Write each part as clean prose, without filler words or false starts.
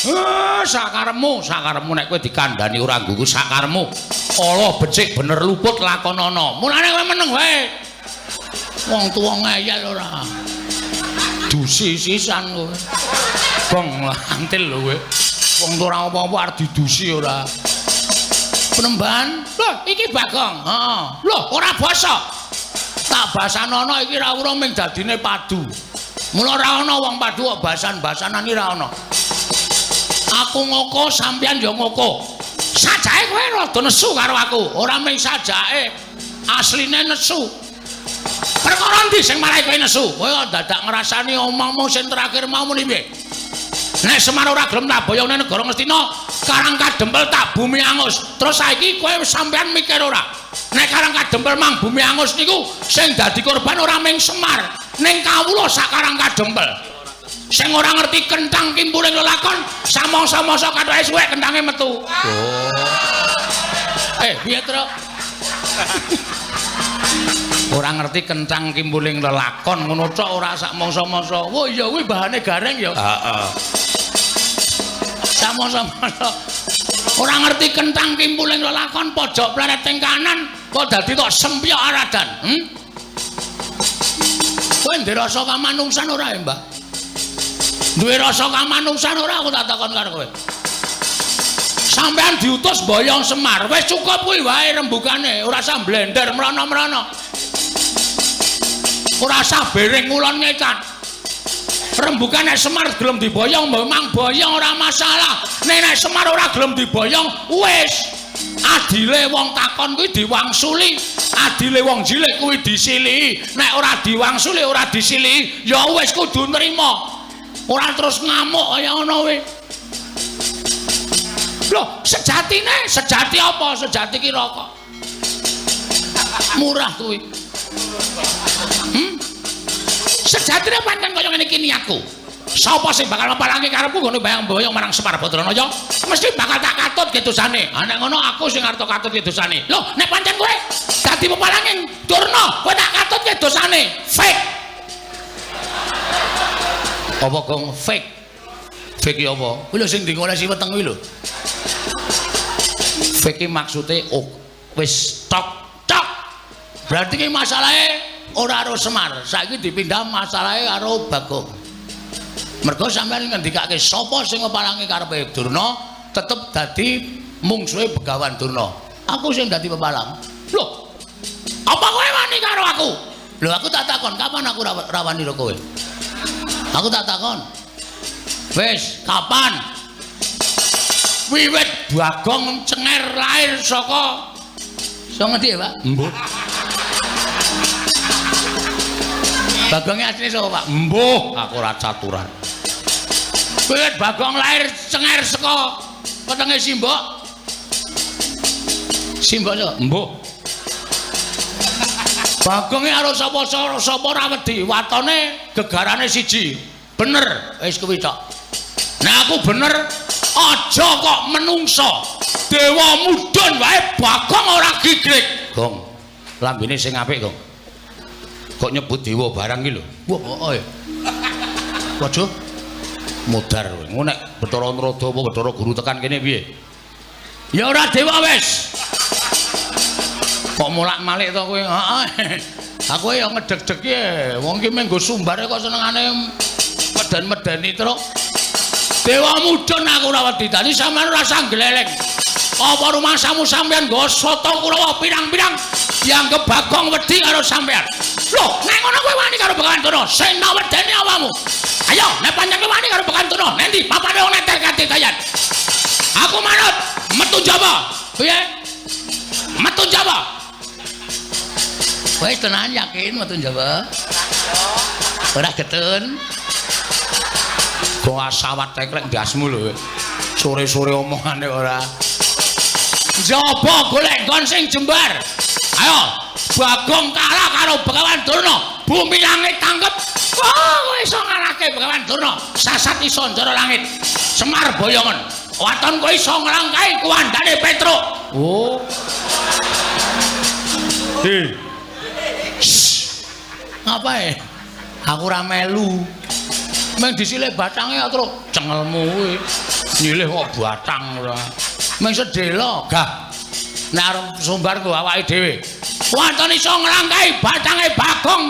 Sakarepmu, sakarepmu nek kowe dikandhani ora nggugu sakarepmu. Ala becik bener luput lakonana. Mulane kowe meneng wae. Wong tuwa ngeyel ora. Dusi sisan kowe. Gong lantil lho kowe. Wong tuwa ora apa-apa arep didusi ora. Penemban, lho iki Bagong. Heeh. Lho ora basa. Tak basanono iki ra urung ming dadine padu. Mula ora ana wong padu kok basan-basanan iki ra ana. Aku ngoko sampeyan ya ngoko. Sajake kowe rada nesu karo aku. Ora ming sajake, asline nesu. Perkara endi sing marai kowe nesu? Kowe kok dadak ngrasani omongmu sing terakhir mau muni piye? Nek Semar ora gelem tak boyong nang negara Ngastina, Karang Kadempel tak bumi angus. Terus saiki kowe sampeyan mikir ora? Nek Karang Kadempel mang bumi angus niku sing dadi korban ora ming Semar, ning kawula sak Karang Kadempel. Sing ora ngerti kentang kimpuling lelakon, samangsa-mangsa kathoke suwek kentange metu. Oh. Piye, Truk? Ora ngerti kentang kimpuling lelakon ngono tok ora sak mangsa-mangsa. Wah iya kuwi bahane gareng ya. Heeh. Samangsa-mangsa ora ngerti kentang kimpuling lelakon pojok planet ing kanan kok dadi kok sempyok aradan. Kowe ndek rasa kamanungsan ora ya, Mbah? Duwe rasa kamanungsan ora aku tak takon karo kowe. Sampeyan diutus boyong Semar, wis cukup kuwi wae rembugane, ora usah blender mrono-mrono. Ora usah bering ngulon ngetan. Rembugan nek Semar gelem diboyong, memang boyong ora masalah. Nek nek Semar ora gelem diboyong, wis. Adile wong takon kuwi diwangsuli, adile wong jilik kuwi disilihi. Nek ora diwangsuli, ora disilihi, ya wis kudu nrima. Ora terus ngamuk kaya ngono kuwi. Loh, sejatine, sejati apa? Sejati ki rokok. Murah kuwi. Sejatine pancen kaya ngene iki niatku. Sapa sing bakal mepalangi karepku nggone bayang-boyong marang Semar Badranaya, mesti bakal tak katut ke dosane. Ha nek ngono aku sing arep katut ke dosane. Loh, nek pancen kowe dadi pepalangi Durna, kowe tak katut ke dosane. Fake. Apa gong fake? Fake ki apa? Kuwi lho sing digolesi weteng kuwi lho. Fake ki maksude oh, wis tok tok. Berarti ki masalahe ora karo Semar, saiki dipindah masalahe karo Bagong. Mergo sampeyan ngendikake sapa sing ngepalangi karepe Durna tetep dadi mungsuhe Begawan Durna. Aku sing dadi pepalang. Loh, apa kowe wani karo aku? Lho aku tak takon, kapan aku rawani karo kowe? Aku tak takon. Wis, kapan? Wiwit Bagong cenger lahir saka saka ngendi ya, Pak? Mbuh. Bagonge asline saka Pak? Mbuh, aku ora caturan. Wiwit Bagong lahir cenger saka wetenge Simbok. Simbok saka? Mbuh. Bagonge karo sapa sapa ora wedi, watone gegarane siji. Bener, wis kuwi tok. Nek aku bener, aja kok menungso. Dewa mudhun wae Bagong ora gigrik. Gong, lambene sing apik, Gong. Kok nyebut dewa barang iki lho. Wah, heeh ya. Waduh. Mudar kowe. Ngono nek Bathara Narada apa Bathara Guru tekan kene piye? Ya ora dewa wis. Kok molak-malik to kowe? Heeh. Aku ya ngedeg-deg e. Wong iki mung nggo sumbare kok senengane meden-medeni truk. Dewa mudhun aku ora wedi. Dadi sampeyan ora usah gleleng. Apa rumangsamu sampeyan nggo sata Kurawa pirang-pirang dianggep Bagong wedi karo sampeyan? Lho, nek ngono kowe wani karo Begawan Durna, sing tak wedeni awakmu. Ayo, nek pancen kowe wani karo Begawan Durna, nendi papane wong netel katidayan. Aku manut, metu Jawa. Piye? Metu Jawa. Kowe tenan yakin metu Jawa? Ora getun. Kok asawat teklek ndasmu lho. Sore-sore omongane ora. Njaba golek nggon sing jembar. Ayo, Bagong kalah karo Begawan Durna. Bumi langit tangkep. Wah, kowe iso ngalahke Begawan Durna. Sasat iso njara langit. Semar boyongen. Waton kowe iso nglangkahi kuwandane Petruk. Oh. Hi. Ngapae? Aku ora melu. Meng disile batange kok truk cengelmu kuwi. Nyilih kok batang ora. Mung sedhela, gah. Nek arep sumbar nggo awake dhewe. Wonten iso ngrangkai batange Bagong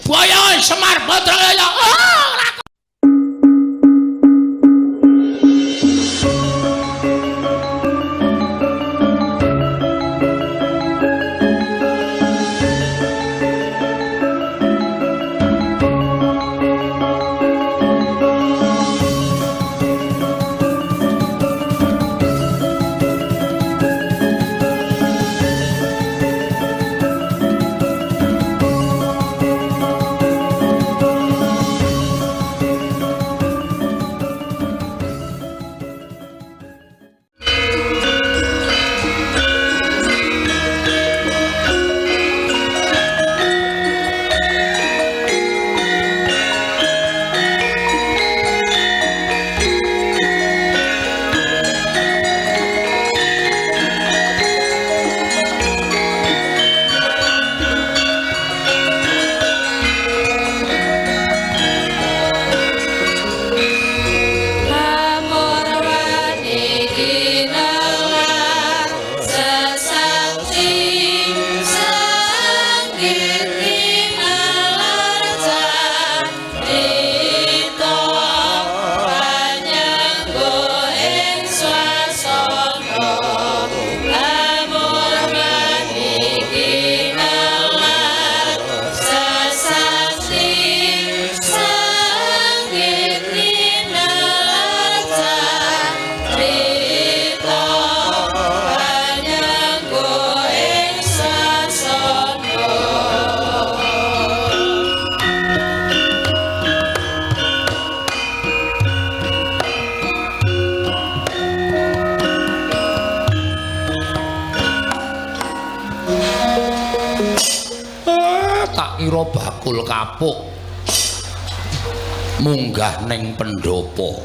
Boyo Semar Badraya. Oh, bakul kapuk munggah ning pendopo.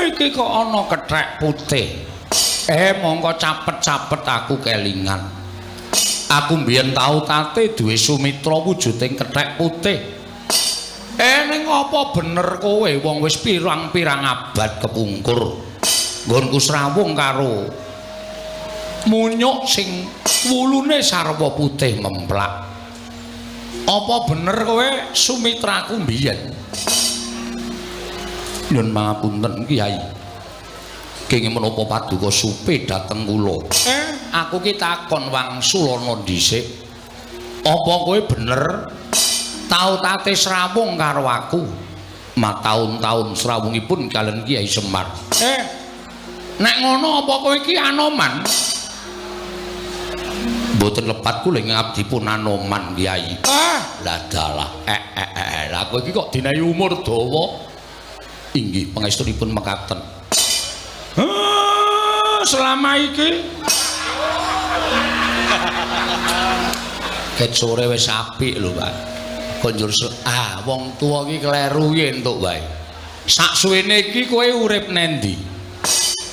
Iki kok ana kethek putih. Mongko capet-capet aku kelingan. Aku mbiyen tau tate duwe sumitra wujuding kethek putih. Ning apa bener kowe wong wis pirang-pirang abad kepungkur nggonku srawung karo munyuk sing wulune sarwa putih memplak. Apa bener kowe sumitraku mbiyen? Nyun mangapunten Kyai. Kenging menapa paduka supe dhateng kula? Aku ki takon wangsulana dhisik. Apa kowe bener tau tate srawung karo aku? Mataun-taun srawungipun kalian Kyai Semar. Nek ngono apa kowe iki Anoman? Mboten lepat kula ing abdipun Anoman Kyai. Lah dalah. Lah kowe iki kok dinehi umur dawa? Inggih pangestunipun mekaten. Selama iki ket sore wis apik lho, Pak. Konjur wong tuwa iki kleru iki entuk wae. Saksuwene iki kowe urip nendi?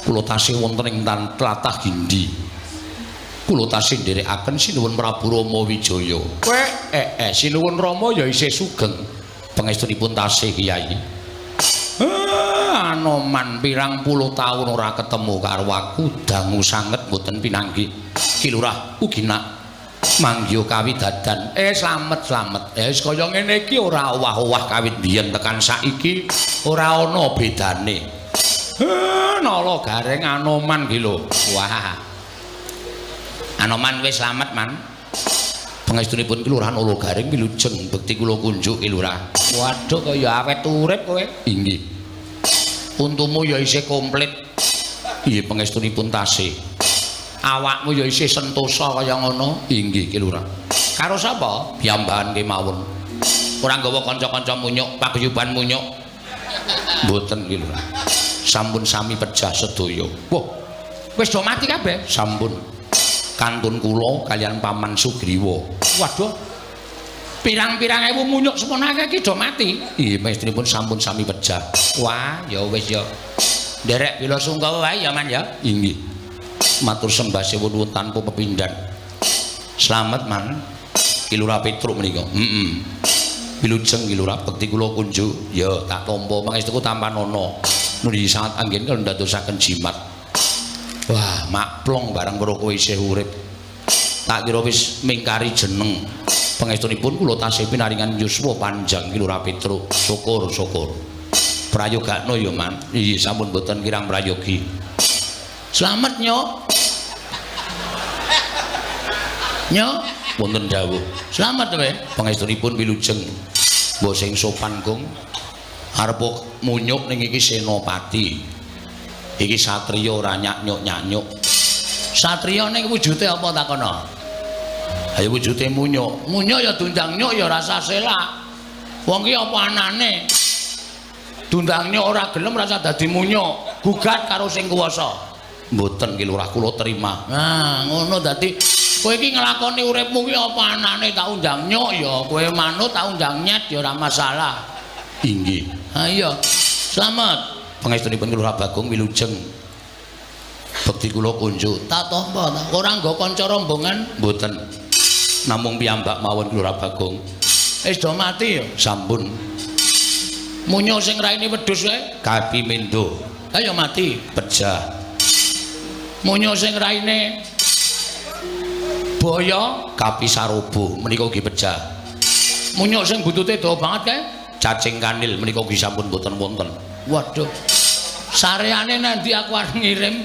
Kula tasih wonten ing tlatah Gindi. Kula tasih nderekaken Sinuwun Prabu Rama Wijaya. Kowe Sinuwun Rama ya isih sugeng. Pangestunipun tasih Kyai. Anoman pirang puluh taun ora ketemu karo aku, dangu sanget mboten pinanggih. Ki Lurah ugi nak manggiha kawidadan. Slamet slamet. Wis kaya ngene iki ora owah-owah kawit biyen tekan saiki ora ana bedane. Nala gareng Anoman ki lho. Wah. Anoman wis slamet, Man. Pangestunipun Ki Lurah Nala Gareng wilujeng bekti kula kunjuk Ki Lurah. Waduh kaya awet urip kowe. Inggih. Untumu ya isih komplit. Nggih pangestunipun tasih. Awakmu ya isih sentosa kaya ngono. Inggih Ki Lurah. Karo sapa? Piyambakan kemawon. Ora nggawa kanca-kanca munyuk, paguyuban munyuk. Mboten Ki Lurah. Sampun sami pejah sedaya. Wah. Wis do mati kabeh? Sampun. Kantun kula kalian Paman Sugriwa. Waduh. Pirang-pirang ewu munyuk semono akeh iki do mati. Nggih, pangestunipun sampun sami pejah. Wah, ya wis ya. Nderek bela sungkawa wae ya, Man ya. Inggih. Matur sembah sewun tanpa pepindhan. Slamet, Man. Ki Lurah Petruk menika. Heeh. Wilujeng Ki Lurah bekti kula kunjuk. Ya, tak tampa pangestuku tampanana. Nuli sangat anggen kula ndadosaken jimat. Wah, makplong barang weruh kowe isih urip. Tak kira wis mingkari jeneng. Pangestunipun kula tasih pinaringan yuswa panjang Ki Lurah Petruk. Syukur, syukur. Prayogakno ya, Man. Iya, sampun boten kirang prayogi. Slamet, Nyuk. Nyuk, wonten dawuh. Slamet kowe. Pangestunipun wilujeng. Mbok sing sopan, Gong. Arep munyuk ning iki senopati. Iki satriya ora nyak-nyuk-nyanyuk. Satriya ning wujude apa takono? Ayo wujude munyuk. Munyuk ya dundang nyuk ya rasa selak. Wong ki apa anane? Dundang nyuk ora gelem rasa dadi munyuk. Gugat karo sing kuwasa. Mboten Ki Lurah, kula terima. Nah, ngono dadi kowe iki nglakoni uripmu ki apa anane, tak undang nyuk ya kowe manut, tak undang nyet ya ora masalah. Inggih. Ha iya. Slamet. Pangestunipun Ki Lurah Bagong wilujeng. Bekti kula kunjuk. Tak tampa ta. Ora nggo kanca rombongan? Mboten. Namung piyambak mawon Ki Lurah Bagong. Wis do mati ya? Sampun. Munyo sing raine wedhus kae? Kapi mendo. Ha ya mati. Pejah. Munyo sing raine boyo? Kapi sarobo menika ugi pejah. Munyo sing butute dawa banget kae? Cacing kanil menika ugi sampun mboten wonten. Waduh. Sareane nanti aku arep ngirim.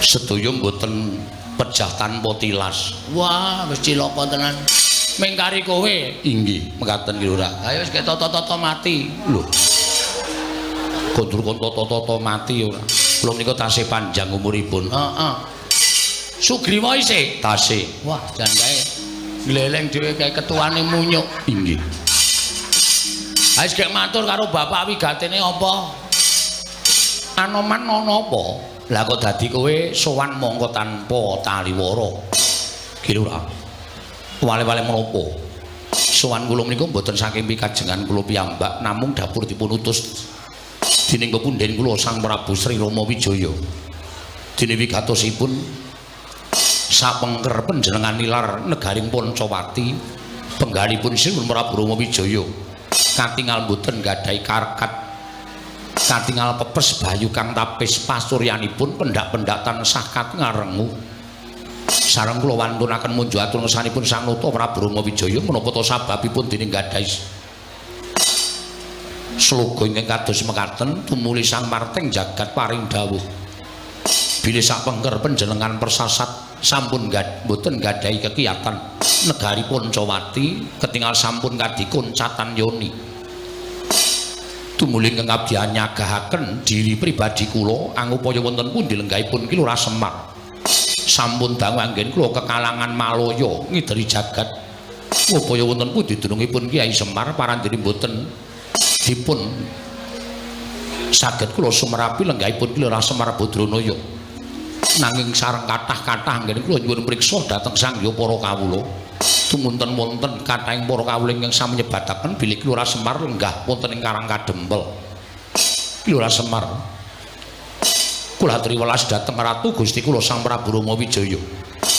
Sedaya mboten pejah tanpa tilas. Wah, wis cilaka tenan. Mingkari kowe. Inggih, mekaten Ki Lurah. Ayo wis ketata-tata mati. Lho. Kondur kon tata-tata mati ora. Kula menika tasih panjang umuripun. Heeh. Sugriwa isih? Tasih. Wah, jan kae gleleng dhewe kae ketuane munyuk. Inggih. Ayo gek matur karo bapak wigatene apa? Anoman ana apa? Lah kok dadi kowe sowan mongko tanpa taliwara. Ki Lurah. Wale-wale menapa? Sowan kula menika mboten saking pikajengan kula piyambak, namung dapur dipun utus dening pepunden kula Sang Prabu Sri Rama Wijaya. Dene wigatosipun sapengker panjenengan nilar negaring Pancawati, penggalipun Sri Prabu Rama Wijaya katingal mboten gadhahi karkat, katingal pepes bayu kang tapis pasuryanipun pendak-pendak tansah katingal rengu. Sareng kula wantunaken munjuk atur ngersanipun Sang Nata Prabu Rama Wijaya menapa ta sababipun dening gadhahi sloga ingkang kados mekaten tumuli Sang Marteng jagat paring dawuh bilih sapengker panjenengan persasat sampun mboten gadhahi kekiyatan negari Pancawati ketingal sampun kadikoncatan yoni. Tumuli ingkang abdi nyagahaken diri pribadi kula angupaya wonten pundi lenggahipun Ki Lurah Semar. Sampun dangu anggen kula kekalangan malaya ngideri jagat. Upaya wonten pundi dunungipun Kyai Semar parandene mboten dipun saged kula sumerapi lenggahipun Ki Lurah Semar Badranaya. Nanging sareng kathah-kathah anggen kula nyuwun priksa dhateng Sang Hyang para kawula. Tumunten wonten kathahing para kawula ingkang sami nyebataken bilih Ki Lurah Semar lenggah wonten ing Karang Kadempel. Ki Lurah Semar kula aturi welas dhateng Ratu Gusti kula Sang Prabu Rama Wijaya.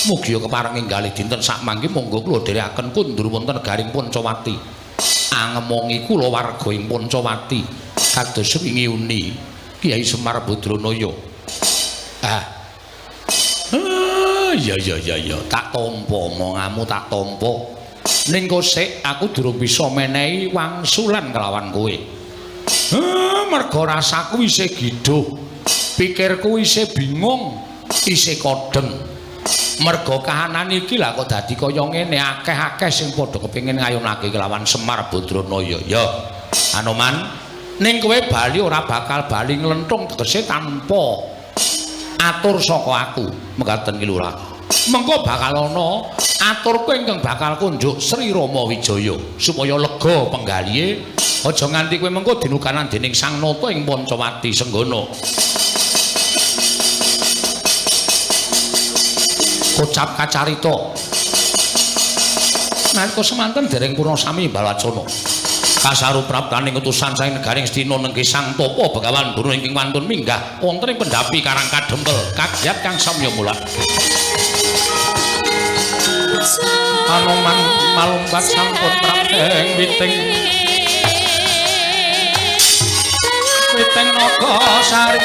Mugia kepareng enggalih dinten sakmangke monggo kula dherekaken kundur wonten negaring Pancawati. Angemongi kula warga ing Pancawati kados wingi uni Kyai Semar Badranaya. Ah. Ya ya ya ya, tak tampa omonganmu, tak tampa. Ning kosek aku durung bisa menehi wangsulan kelawan kowe. Mergo rasaku isih gidhuh. Pikirku isih bingung, isih kodheng. Mergo kahanan iki lah kok dadi kaya ngene, akeh-akeh sing padha kepengin ngayunake kelawan Semar Badranaya. Ya, Anoman, ning kowe bali ora bakal bali nglenthung tegese tanpa atur saka aku, mekaten Ki Lurah. Mengko bakal ana aturku ingkang bakal kunjuk Sri Rama Wijaya supaya lega penggalihe, aja nganti kowe mengko dinukanan dening Sang Nata ing Pancawati Senggana. Kocap kacarita. Nalika semanten dereng purna sami balacana. Kasaru praptaning utusan saking negaring Astina nenggih Sang Tapa Begawan Durna ingkang wantun minggah wonten ing pendhapi Karang Kadempel kagyat kang samya mulat. Anoman malumpat sampun prapteng witing. Teng Nagasari.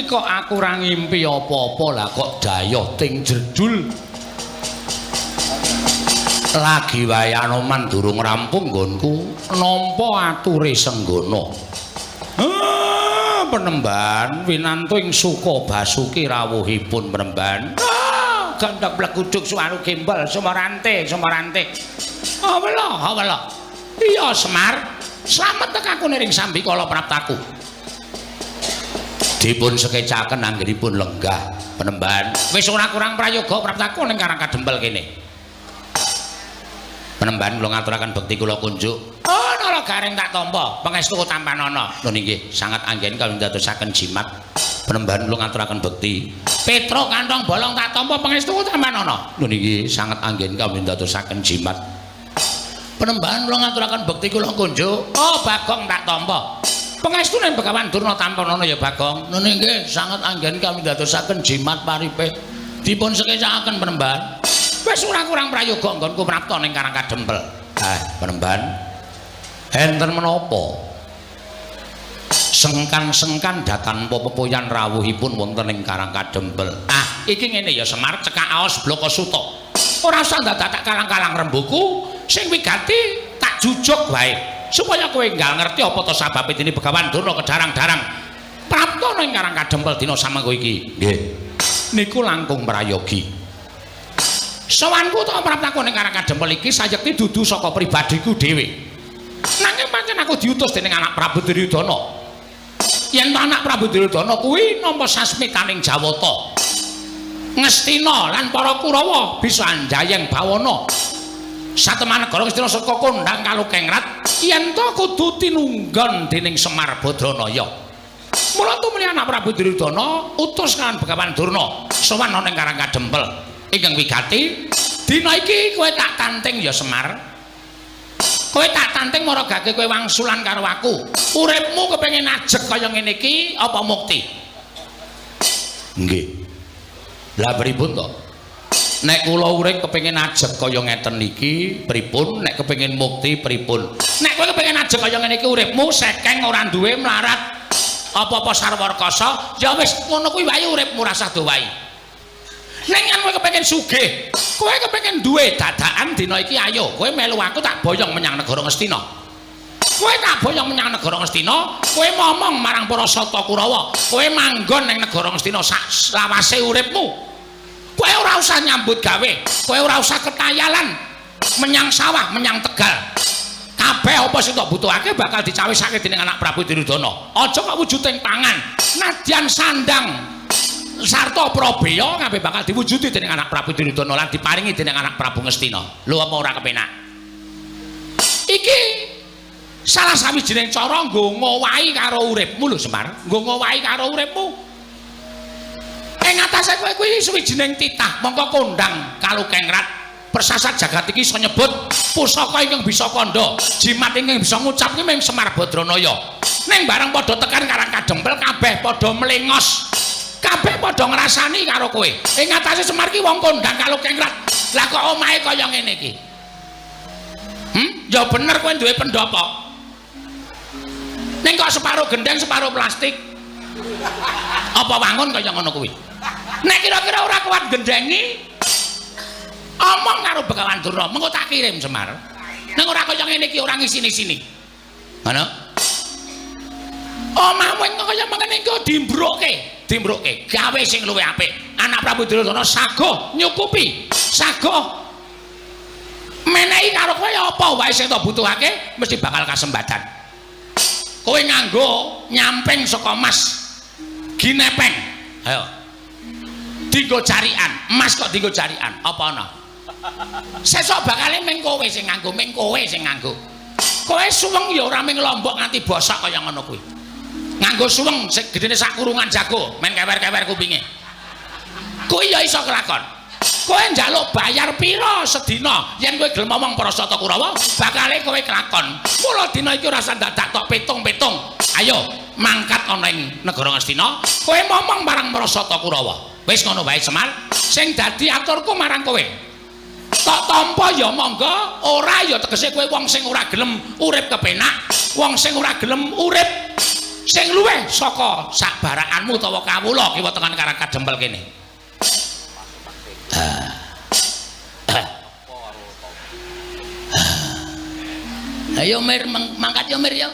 Kok aku ora ngimpi apa-apa lah kok dayoh ting jerdul. Lagi wae Anoman durung rampung nggonku nampa ature Senggana. Penemban winantu ing Suka Basuki rawuhipun penemban. Gandhak bleguduk suwaru gembel sumarante sumarante. Awela awela. Iya Semar, slamet tekaku niring sambikala praptaku. Dipun sekecaken anggenipun lenggah penemban. Wis ora kurang prayoga praptaku ning Karang Kadempel kene. Penemban kula ngaturaken bekti kula kunjuk. Oh, nala garing tak tampa, pangestu tampanana. Nun inggih, sangat anggen kawula ndadosaken jimat. Penemban kula ngaturaken bekti. Petro kantong bolong tak tampa, pangestu tampanana. Nun inggih, sangat anggen kawula ndadosaken jimat. Penemban kula ngaturaken bekti kula kunjuk. Oh, Bagong tak tampa. Pangestune Begawan Durna tampanana ya Bagong. Nun inggih, sangat anggen kami ndadosaken jimat paripe. Dipun sekecaken penemban. Wis ora kurang prayoga nggonku prapta ning Karang Kadempel. Penemban. Enten menapa? Sengkan-sengkan datanpa pepoyan rawuhipun wonten ing Karang Kadempel. Iki ngene ya Semar, cekak aos blaka suta. Ora usah dadak kalang-kalang rembuku, sing wigati tak jujuk wae. Supaya kowe enggal ngerti apa to sababe dene Begawan Durna kedarang-darang prapta ning Karang Kadempel dina samangko iki. Nggih. Niku langkung prayogi. Sowanku to praptaku ning Karang Kadempel iki sayekti dudu saka pribadiku dhewe. Nanging pancen aku diutus dening anak Prabu Duryudana. Yen to anak Prabu Duryudana kuwi nampa sasmitaning Jawata. Ngastina lan para Kurawa bisa anjayeng bawana. Sateman negara Ngastina saka kondhang kalukengrat yen to kudu tinunggon dening Semar Badranaya. Mula tumuli anak Prabu Duryudana utus kan Begawan Durna sowan ana ing Karang Kadempel. Ingkang wigati, dina iki kowe tak tanting ya Semar. Kowe tak tanting maragake kowe wangsulan karo aku. Uripmu kepengin ajeg kaya ngene iki apa mukti? Nggih. Lah pripun to? Nek kula urip kepengin ajeg kaya ngeten iki pripun? Nek kepengin mukti pripun? Nek kowe kepengin ajeg kaya ngene iki uripmu sekeng ora duwe mlarat apa-apa sarwa rekasa, ya wis ngono kuwi wae uripmu rasah dowahi. Nek yen kowe kepengin sugih, kowe kepengin duwe dadakan dina iki ayo kowe melu aku tak boyong menyang negara Ngastina. Kowe tak boyong menyang negara Ngastina, kowe momong marang para Sata Kurawa, kowe manggon ning negara Ngastina sak lawase uripmu. Kowe ora usah nyambut gawe, kowe ora usah ketayalan menyang sawah, menyang tegal. Kabeh apa sing tok butuhake bakal dicawisake dening anak Prabu Duryudana. Aja kok wujuding pangan, nadyan sandang sarta prabeya kabeh bakal diwujudi dening anak Prabu Duryudana lan diparingi dening anak Prabu Ngastina. Lho apa ora kepenak? Iki salah sawijining cara nggo ngowahi karo uripmu lho Semar, nggo ngowahi karo uripmu. Ing atase kowe kuwi suwijining titah mongko kondhang kalukengrat. Persasat jagat iki iso nyebut pusaka ingkang bisa kandha, jimat ingkang bisa ngucap ki mung Semar Badranaya. Ning bareng padha tekan Karang Kadempel kabeh padha mlengos. Kabeh padha ngrasani karo kowe. Ing atase Semar ki wong kondang kalukengrat. Lah kok omahe kaya ngene iki? Ya bener kowe duwe pendopo. Ning kok separo gendeng, separo plastik. Apa wangun kaya ngono kuwi? Nek kira-kira ora kuat gendengi, omong karo Begawan Durna, mengko tak kirim Semar. Ning ora kaya ngene iki, ora ngisini-sini. Ngono? Omahmu engko kaya mangkene engko dimbrukke, dimbrukke, gawe sing luwih apik. Anak Prabu Duryudana saguh nyukupi, saguh menehi karo kowe apa wae sing tak butuhake mesti bakal kasembadan. Kowe nganggo nyamping saka mas ginepeng. Ayo. Dinggo jarikan, emas kok dinggo jarikan, apa ana? Sesuk bakale ming kowe sing nganggo, ming kowe sing nganggo. Kowe suweng ya ora ming lombok nganti bosok kaya ngono kuwi. Nganggo suweng sing gedene sak kurungan jago, men kewer-kewer kupinge. Kuwi ya iso kelakon. Kowe njaluk bayar pira sedina yen kowe gelem omong para Sata Kurawa, bakale kowe kelakon. Mula dina iki ora usah dadak tok petung-petung. Ayo mangkat ana ing negara Ngastina, kowe momong marang para Sata Kurawa. Wis ngono wae Semar, sing dadi aturku marang kowe. Tok tampa ya monggo, ora ya tegese kowe wong sing ora gelem urip kepenak, wong sing ora gelem urip sing luwih saka sak barakanmu utawa kawula kiwa tengen Karang Kadempel kene. Ayo Mir, mangkat ya Mir ya.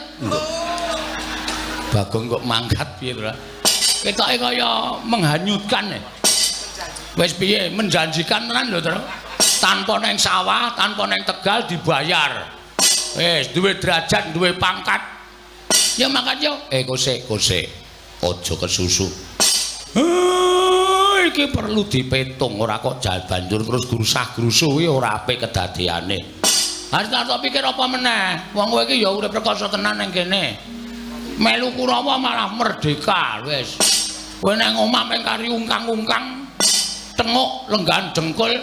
Bagong kok mangkat piye to? Ketoke kaya menghanyutkan. Wis piye menjanjikan tenan lho, Tru. Tanpa neng sawah, tanpa neng tegal dibayar. Wis duwe derajat, duwe pangkat. Ya mangkat yo. Kosek, kosek. Aja kesusu. Iki perlu dipetung, ora kok banjur terus grusah-grusuh kuwi ora apik kedadeane. Harus tak pikir apa meneh? Wong kowe iki ya urip rekoso tenan ning kene. Melu Kurawa malah merdeka wis. Kowe nang omah mung kari ungkang-ungkang, tenguk lenggan dengkul,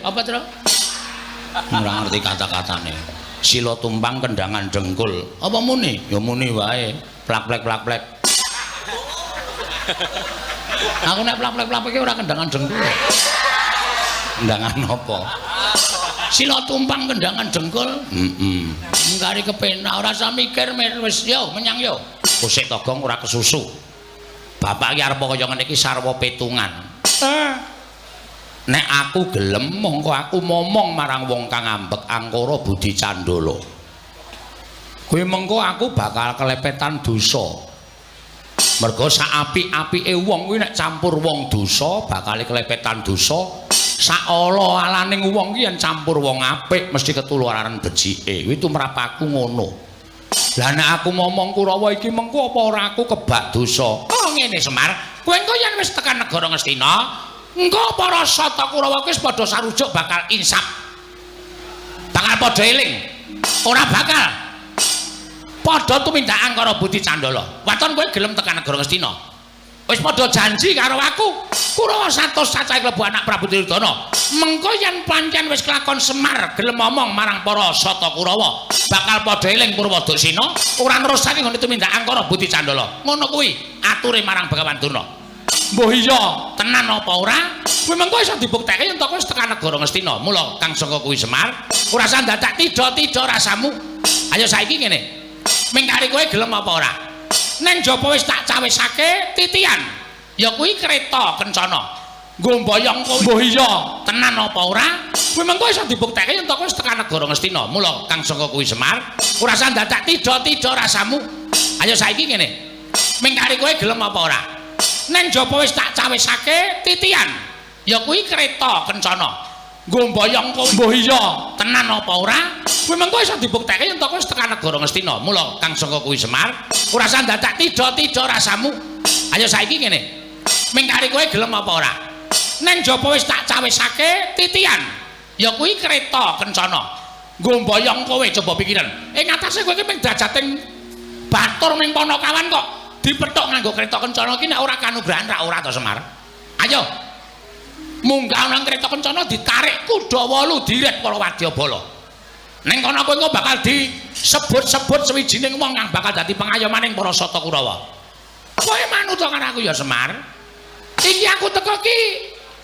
apa Tru? Ora ngerti kata-katane. Sila tumpang kendangan dengkul. Apa muni? Ya muni wae. Plak-plek plak-plek. Aku nek plak-plek plak-plek ora kendangan dengkul. Kendangan apa? Sila tumpang kendangan dengkul. Heeh. Ngkari kepenak ora usah mikir mir wis yo menyang yo. Kusik Togong ora kesusu. Bapak iki arep kaya ngene iki sarwa petungan. Nek aku gelem mongko aku momong marang wong kang ambek angkara budi candala. Kuwi mengko aku bakal kelepetan dosa. Mergo sak apik-apike wong kuwi nek campur wong dosa bakal kelepetan dosa. Sak ala-alaning wong ki yen campur wong apik mesti ketularan becike. Kuwi tumrap aku ngono. Lah nek aku momong Kurawa iki mengko apa ora aku kebak dosa? Oh ngene Semar, kowe engko yen wis tekan negara Ngastina, engko para Sata Kurawa kuwi wis padha sarujuk bakal insaf. Bakal padha eling. Ora bakal padha tumindak angkara budi candala. Waton kowe gelem tekan negara Ngastina. Wis padha janji karo aku. Kurawa 100 cacahe klebu anak Prabu Duryudana. Mengko yen pancen wis kelakon Semar gelem omong marang para Sata Kurawa, bakal padha eling Purwadaksina, ora nerusake nggone tumindak angkara budi candala. Ngono kuwi ature marang Begawan Durna. Mbuh iya tenan apa ora? Kuwi mengko iso dibuktekke yen to kowe wis tekan negara Ngastina. Mula kang saka kuwi Semar, ora usah dadak tidha-tidha rasamu. Ayo saiki ngene. Ming kari kowe gelem apa ora? Neng jaba wis tak cawisake titian. Ya kuwi kereta kencana. Nggo mboyong kowe. Mbuh iya tenan apa ora? Kuwi mengko iso dibuktekke yen to kowe wis tekan negara Ngastina. Mula kang saka kuwi Semar, ora usah dadak tidha-tidha rasamu. Ayo saiki ngene. Ming kari kowe gelem apa ora? Neng jaba wis tak cawisake titian. Ya kuwi kereta kencana. Nggo mboyong kowe. Mbuh iya tenan apa ora? Kuwi mengko iso dibuktekke yen to kowe wis tekan negara Ngastina. Mula kang saka kuwi Semar, ora usah dadak tidha-tidha rasamu. Ayo saiki ngene. Ming kari kowe gelem apa ora? Neng jaba wis tak cawisake titian. Ya kuwi kereta kencana. Nggo mboyong kowe coba pikiran. Ing atase kowe iki mung drajating batur ning Panakawan kok dipethuk nganggo kereta kencana iki nek ora kanugrahan ra ora to Semar. Ayo. Munggah nang kereta kencana ditarik kuda 8 diret para wadyabala. Ning kono kowe engko bakal disebut-sebut sewijining wong kang bakal dadi pengayomaning para Sata Kurawa. Kowe manut karo aku ya Semar. Iki aku teko ki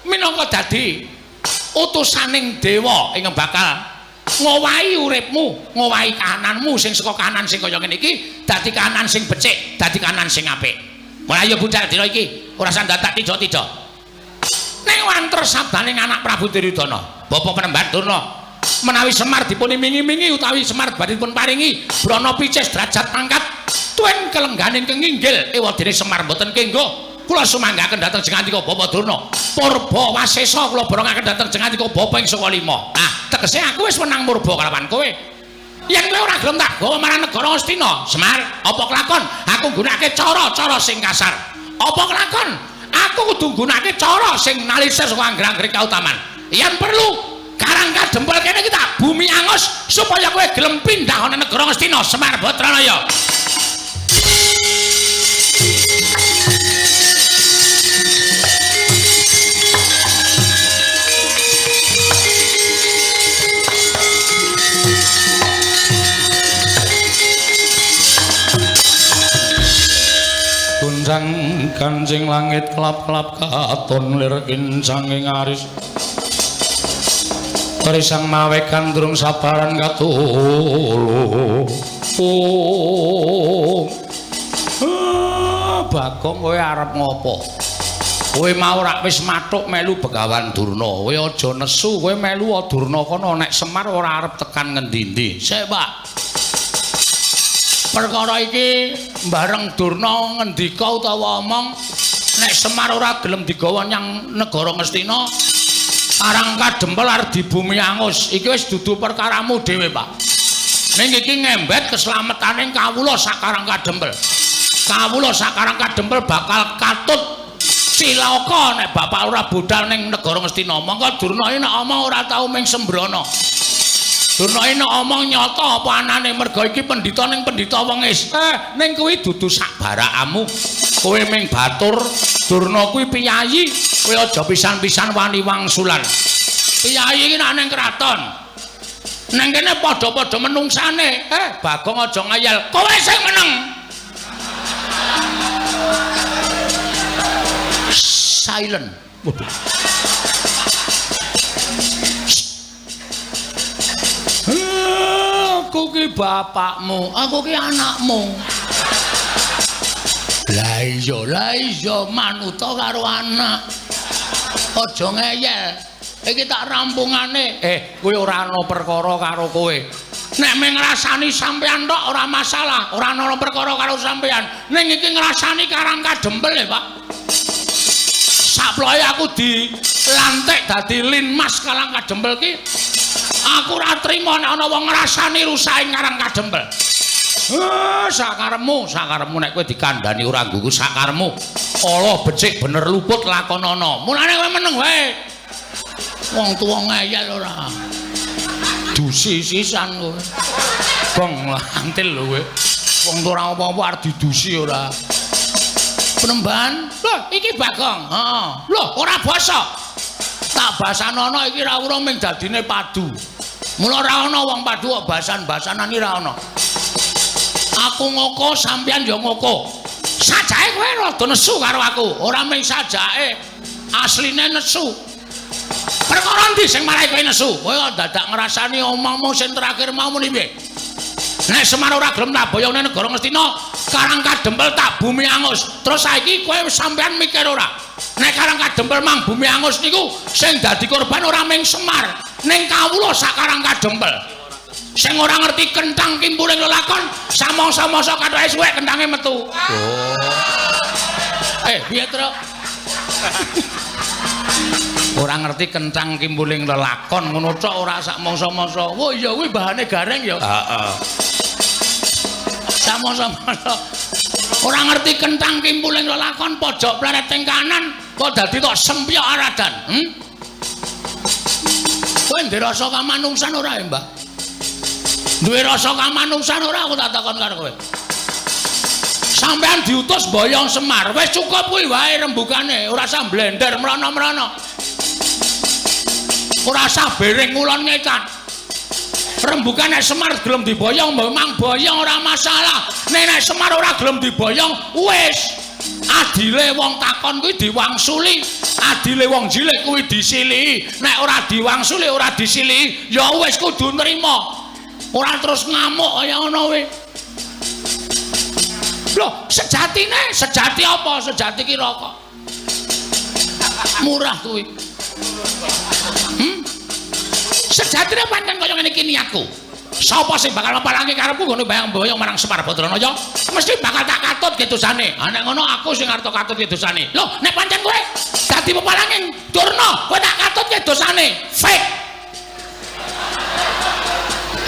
minangka dadi utusaning dewa ingkang bakal ngowahi uripmu, ngowahi kahananmu sing saka kahanan sing kaya ngene iki dadi kahanan sing becik, dadi kahanan sing apik. Mulai ayo budal dina iki, ora usah dadak tijo-tijo. Ning wanter sabdaning anak Prabu Duryudana, Bapak Penemban Durna, menawi Semar dipun imingi-imingi utawi Semar badhe dipun paringi brana picis derajat pangkat tuen kelengganing kenginggil ewadene Semar mboten kenggo. Kula sumanggaken dhateng jengandika Bapak Durna. Purba wasesa kula borongaken dhateng jengandika Bapak ing saka lima. Nah, tegese aku wis menang murba kalawan kowe. Yen kowe ora gelem tak gawa marang negara Astina, Semar, apa kelakon aku nggunakake cara-cara sing kasar? Apa kelakon aku kudu nggunakake cara sing nalise saka angger-anggere kautaman? Yen perlu Karang Kadempel kene iki tak bumi angus supaya kowe gelem pindah ana negara Astina, Semar Badranaya. Guncang kancing langit kelap-kelap katon lir kincanging aris. Risang mawe gandrung sabaran katulu. Oh. Bagong kowe arep ngopo? Kowe mau rak wis mathuk melu Begawan Durna. Kowe aja nesu, kowe melu Durna kono nek Semar ora arep tekan ngendi-endi. Sik, Pak. Perkara iki bareng Durna ngendika utawa omong nek Semar ora gelem digawa nyang negara Ngastina, Karang Kadempel arep dibumi angus. Iki wis dudu perkaramu dhewe, Pak. Ning iki ngembet keslametane kawula sak Karang Kadempel. Kawula sak Karang Kadempel bakal katut cilaka nek bapak ora budal ning negara Ngastina. Mongko Durna iki nek omong ora tau ming sembrono. Durna iki nek omong nyata apa anane merga iki pendhita ning pendhita wengis. Ning kuwi dudu sak barakamu. Kowe ming batur, Durna kuwi piyayi, kowe aja pisan-pisan wani wangsulan. Piyayi iki nek ning kraton. Neng kene padha-padha menungsane. Bagong aja ngayal. Kowe sing meneng. Silent. Waduh. Aku ki bapakmu, aku ki anakmu. Lah iya manuta karo anak. Aja ngeyel. Iki tak rampungane. Kowe ora ana perkara karo kowe. Nek mung ngrasani sampean tok ora masalah, ora ana perkara karo sampean. Ning iki ngrasani Karang Kadempel ya, Pak. Saploe aku dilantik dadi Linmas Karang Kadempel ki. Aku ora trima nek ana wong ngrasani rusake Karang Kadempel. Sakaremu, sakaremu nek kowe dikandhani ora nggugu sakaremu. Ala becik bener luput lakonana. Mulane kowe meneng wae. Wong tuwa ngeyel ora. Dusi sisan kowe. Gong lantil lho kowe. Wong tuwa ora apa-apa arep didusi ora. Penemban, lho iki Bagong. Heeh. Lho ora basa. Tak basanono iki ra urung ming dadine padu. Mula ora ana wong padu kok basan-basanan iki ra ana. Aku ngoko sampeyan ya ngoko. Sajake kowe rada nesu karo aku. Ora ming sajake, asline nesu. Perkara endi sing marai kowe nesu? Kowe kok dadak ngrasani omongmu sing terakhir mau muni piye? Nek Semar ora gelem tak boyong nang negara Ngastina, Karang Kadempel tak bumi angus. Terus saiki kowe sampean mikir ora? Nek Karang Kadempel mang bumi angus niku sing dadi korban ora ming Semar, ning kawula sak Karang Kadempel. Sing ora ngerti kentang kimpuling lelakon, samangsa-mangsa kathoke suwek kentange metu. Oh. Piye, Truk? Ora ngerti kentang kimpuling lelakon ngono tok ora sak mangsa-mangsa. Wah iya kuwi bahane gareng ya. Heeh. Samangsa-mangsa ora ngerti kentang kimpuling lelakon pojok pleret ing kanan kok dadi tok sempyok aradan. Kowe ndek rasa kamanungsan ora ya, Mbah? Duwe rasa kamanungsan ora aku tak takon karo kowe. Sampean diutus boyong Semar, wis cukup kuwi wae rembugane, ora usah blender mrono-mrono. Ora usah bereng ngulon ngetan. Rembukan nek Semar gelem diboyong, memang boyong ora masalah. Nek nek Semar ora gelem diboyong, wis. Adile wong takon kuwi diwangsuli, adile wong jilik kuwi disilihi. Nek ora diwangsuli, ora disilihi, ya wis kudu nrima. Ora terus ngamuk kaya ngono kuwi. Loh, sejatine, sejati apa? Sejati ki rokok. Murah kuwi. Sejatine pancen kaya ngene iki niatku. Sapa sing bakal mepalangi karepku nggone bayang-boyong marang Semar Badranaya, mesti bakal tak katut ke dosane. Ha nek ngono aku sing arep katut ke dosane. Loh, nek pancen kowe dadi pepalange Durna, kowe tak katut ke dosane. Fake.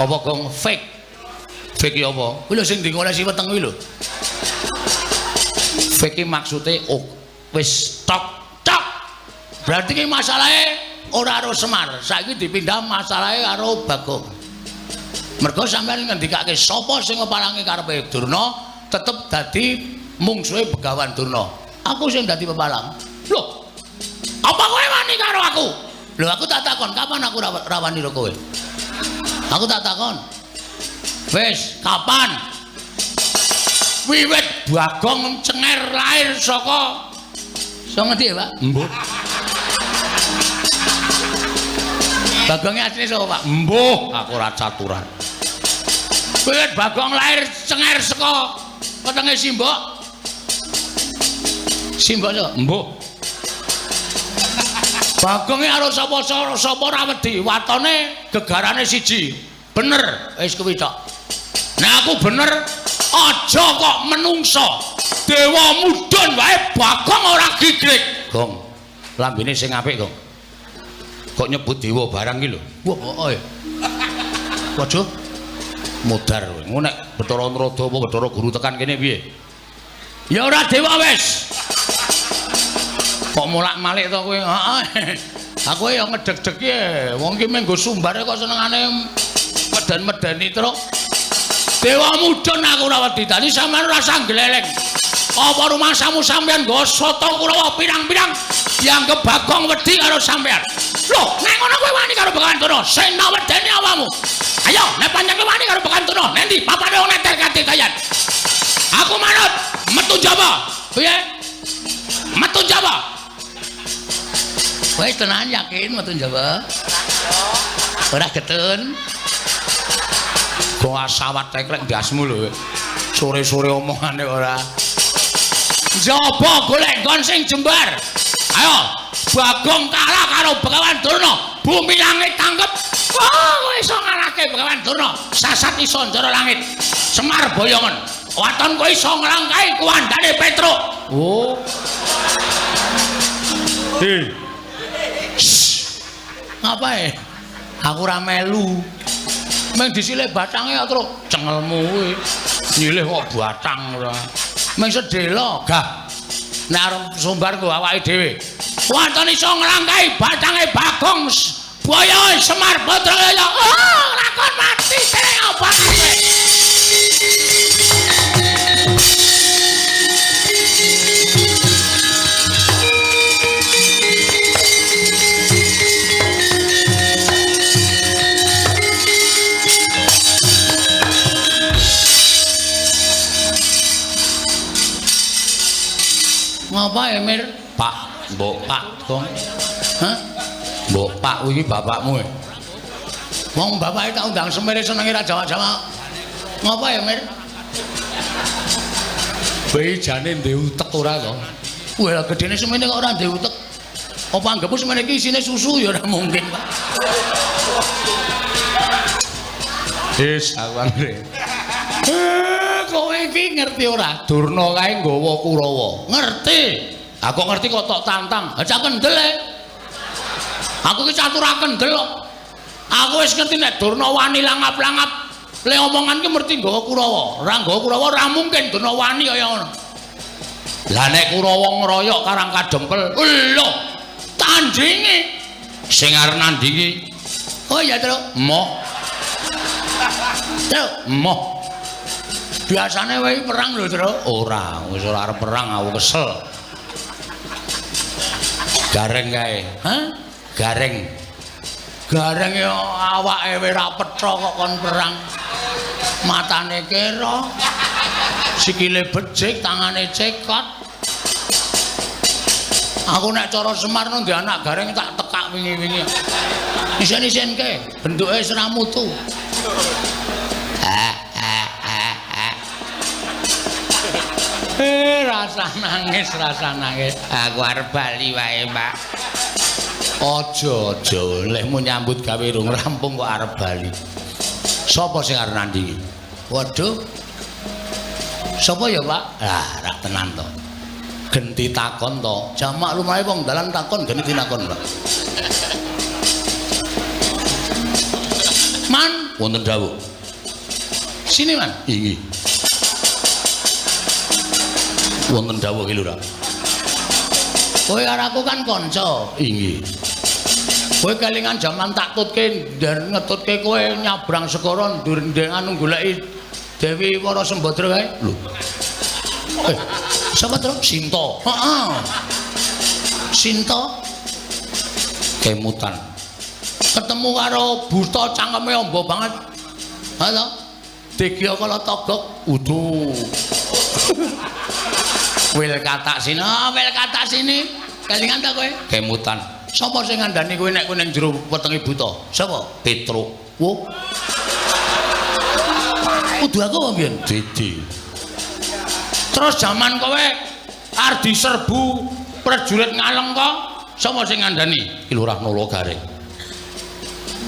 Apa gong fake? Fake ki apa? Kuwi lho sing digolesi weteng kuwi lho. Fake ki maksude oh, wis tok tok. Berarti ki masalahe ora karo Semar, saiki dipindah masalahe karo Bagong. Mergo sampeyan ngendikake sapa sing ngepalangi karepe Durna tetep dadi mungsuhe Begawan Durna. Aku sing dadi pepalang. Loh, apa kowe wani karo aku? Lho aku tak takon, kapan aku rawani karo kowe? Aku tak takon. Wis, kapan? Wiwit Bagong cenger lahir saka saka ngendi ya, Pak? Mbuh. Bagongnya asline sapa, Pak? Mbuh, aku ora caturan. Wiwit Bagong lahir cenger saka wetenge Simbok. Simbok sapa? Mbuh. Bagonge karo sapa sapa ora wedi, watone gegarane siji. Bener, wis kuwi tok. Nek aku bener, aja kok menungso. Dewa mudhun wae Bagong ora gigrik. Gong, lambene sing apik, Gong. Kok nyebut dewa barang ki lho. Wah, heeh. Waduh. Mudar kowe. Ngono nek Bathara Narada apa Bathara Guru tekan kene piye? Ya ora dewa wis. Kok molak-malik to kowe? Heeh. Aku ya ngedeg-deg e. Wong ki mung nggo sumbare kok senengane meden-medeni truk. Dewa mudhun aku ora wedi. Dadi sampeyan ora usah gleleng. Apa rumangsamu sampeyan nggo soto Kurawa pirang-pirang dianggep Bagong wedi karo sampeyan. Loh, nek ngono kowe wani karo Begawan Durna, sing tak wedeni awakmu. Ayo, nek pancen kowe wani karo Begawan Durna, nendi papane wong netel katidayan. Aku manut, metu Jawa. Piye? Metu Jawa. Wis tenan yakin metu Jawa. Ora getun. Kok asawat teklek ndasmu lho. Sore-sore omongane ora. Njaba golek nggon sing jembar. Ayo, Bagong kalah karo Begawan Durna, bumi langit tangkep. Wah, kowe iso ngalahke Begawan Durna, sasat iso njara langit. Semar boyongen. Waton kowe iso nglangkahi kuwandane Petruk. Oh. Hei. Ngapae? Aku ora melu. Meng disilih batange kok, Truk. Cengelmu kuwi. Nyilih kok batang ora. Meng sedhela, gah. Nek arep sumbar nggo awake dhewe. Waton iso nglangkahi batange Bagong boyo Semar Badraya. Oh, lakon mati dening apa kowe? Ngapa ya, Mir? Pak, mbok Pak, Gong. Hah? Mbok Pak kuwi bapakmu. Wong bapake tak undang semere senenge ra Jawa-Jawa. Ngapa ya, Mir? Bae jane ndek utek ora to? Wah, gedene semene kok ora ndek utek. Apa anggepmu semene iki isine susu ya ora mungkin, Pak. Wis, aku anggere. Kowe iki ngerti ora? Durna kae nggawa Kurawa. Ngerti. Aku ngerti kok tok tantang. Ha cak kendel e. Aku ki catur kendel kok. Aku wis ngerti nek Durna wani langap-langap. Le omongan ki mesti nggawa Kurawa. Ora nggawa Kurawa ora mungkin Durna wani kaya ngono. Lah nek Kurawa ngroyok Karang Kadempel, lho, tandinge sing arep nandingi. Oh iya, Truk. Emoh. Truk, emoh. Biasane wae perang lho, Truk. Ora, wis ora arep perang aku kesel. Gareng kae. Hah? Gareng. Gareng ya awake wis ra petha kok kon perang. Matane kera, sikile becik, tangane cekot. Aku nek cara Semar ndek anak Gareng tak tekak wingi-wingi. Isen-isenke, bentuke wis ra mutu. Rasa nangis, rasa nangis. Aku arep bali wae, Pak. Aja, aja, lehmu nyambut gawe rung rampung kok arep bali. Sapa sing arep nandingi? Waduh. Sapa ya, Pak? Lah, rak tenan to. Genti takon to. Jamak lumahe wong dalan takon genti takon, Pak. Man, wonten dawuh. Sini, Man. Inggih. Wonten dawuh ki Lurah. Kowe karo aku kan kanca. Inggih. Kowe kelingan jaman tak tutke ngetutke kowe nyabrang segara ndur anu goleki Dewi Wara Sembadra kae. Lho. Sapa to? Sinta. Heeh. Sinta kemutan. Ketemu karo buta cangkeme amba banget. Ha to? Degya kala togok. Udu. Wil katak sini, oh, wil katak sini. Kelingan ta kowe? Kemutan. Sapa sing ngandani kowe nek kowe ning jero wetenge buta? Sapa? Petruk. Wo. Kudu aku apa mbiyen? Didi. Terus jaman kowe arep diserbu prajurit Ngalengka, sapa sing ngandani? Ki Lurah Nala Gareng.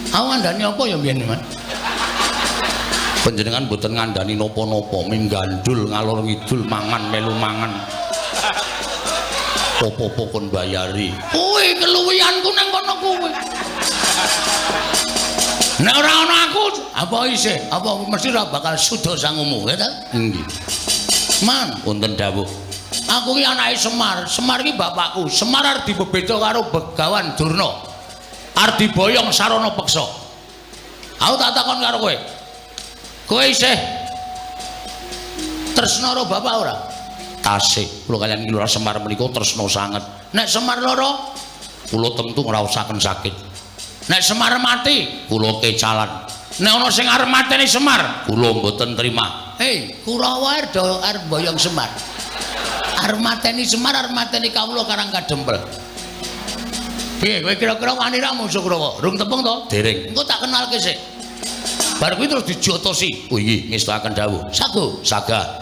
Aku ngandani apa ya mbiyen, Man? Panjenengan mboten ngandani napa-napa, ming gandul ngalor ngidul mangan melu mangan. Apa-apa kon bayari. Kuwi keluwihanku nang kono kuwi. Nek ora ana aku, apa isih? Apa mesti ora bakal suda sangumu, ya ta? Nggih. Man, wonten dawuh. Aku ki anake Semar. Semar ki bapakku. Semar arep dibebeda karo Begawan Durna. Arep diboyong sarana peksa. Aku tak takon karo kowe. Kowe isih tresna karo bapak ora? Tasih. Kula kaliyan Ki Lurah Semar menika tresna sanget. Nek Semar lara, kula tentu ngraosaken sakit. Nek Semar mati, kula kecalan. Nek ana sing arep mateni Semar, kula mboten terima. Hei, Kurawa arep mboyong Semar. Arep mateni Semar, arep mateni kawula Karang Kadempel. Piye kowe kira-kira wani ra musuh Kurawa? Rung tepung to? Dereng. Engko tak kenalke sik. Bar kuwi terus dijotosi. Oh inggih, ngestakaken dawuh. Sago, saga.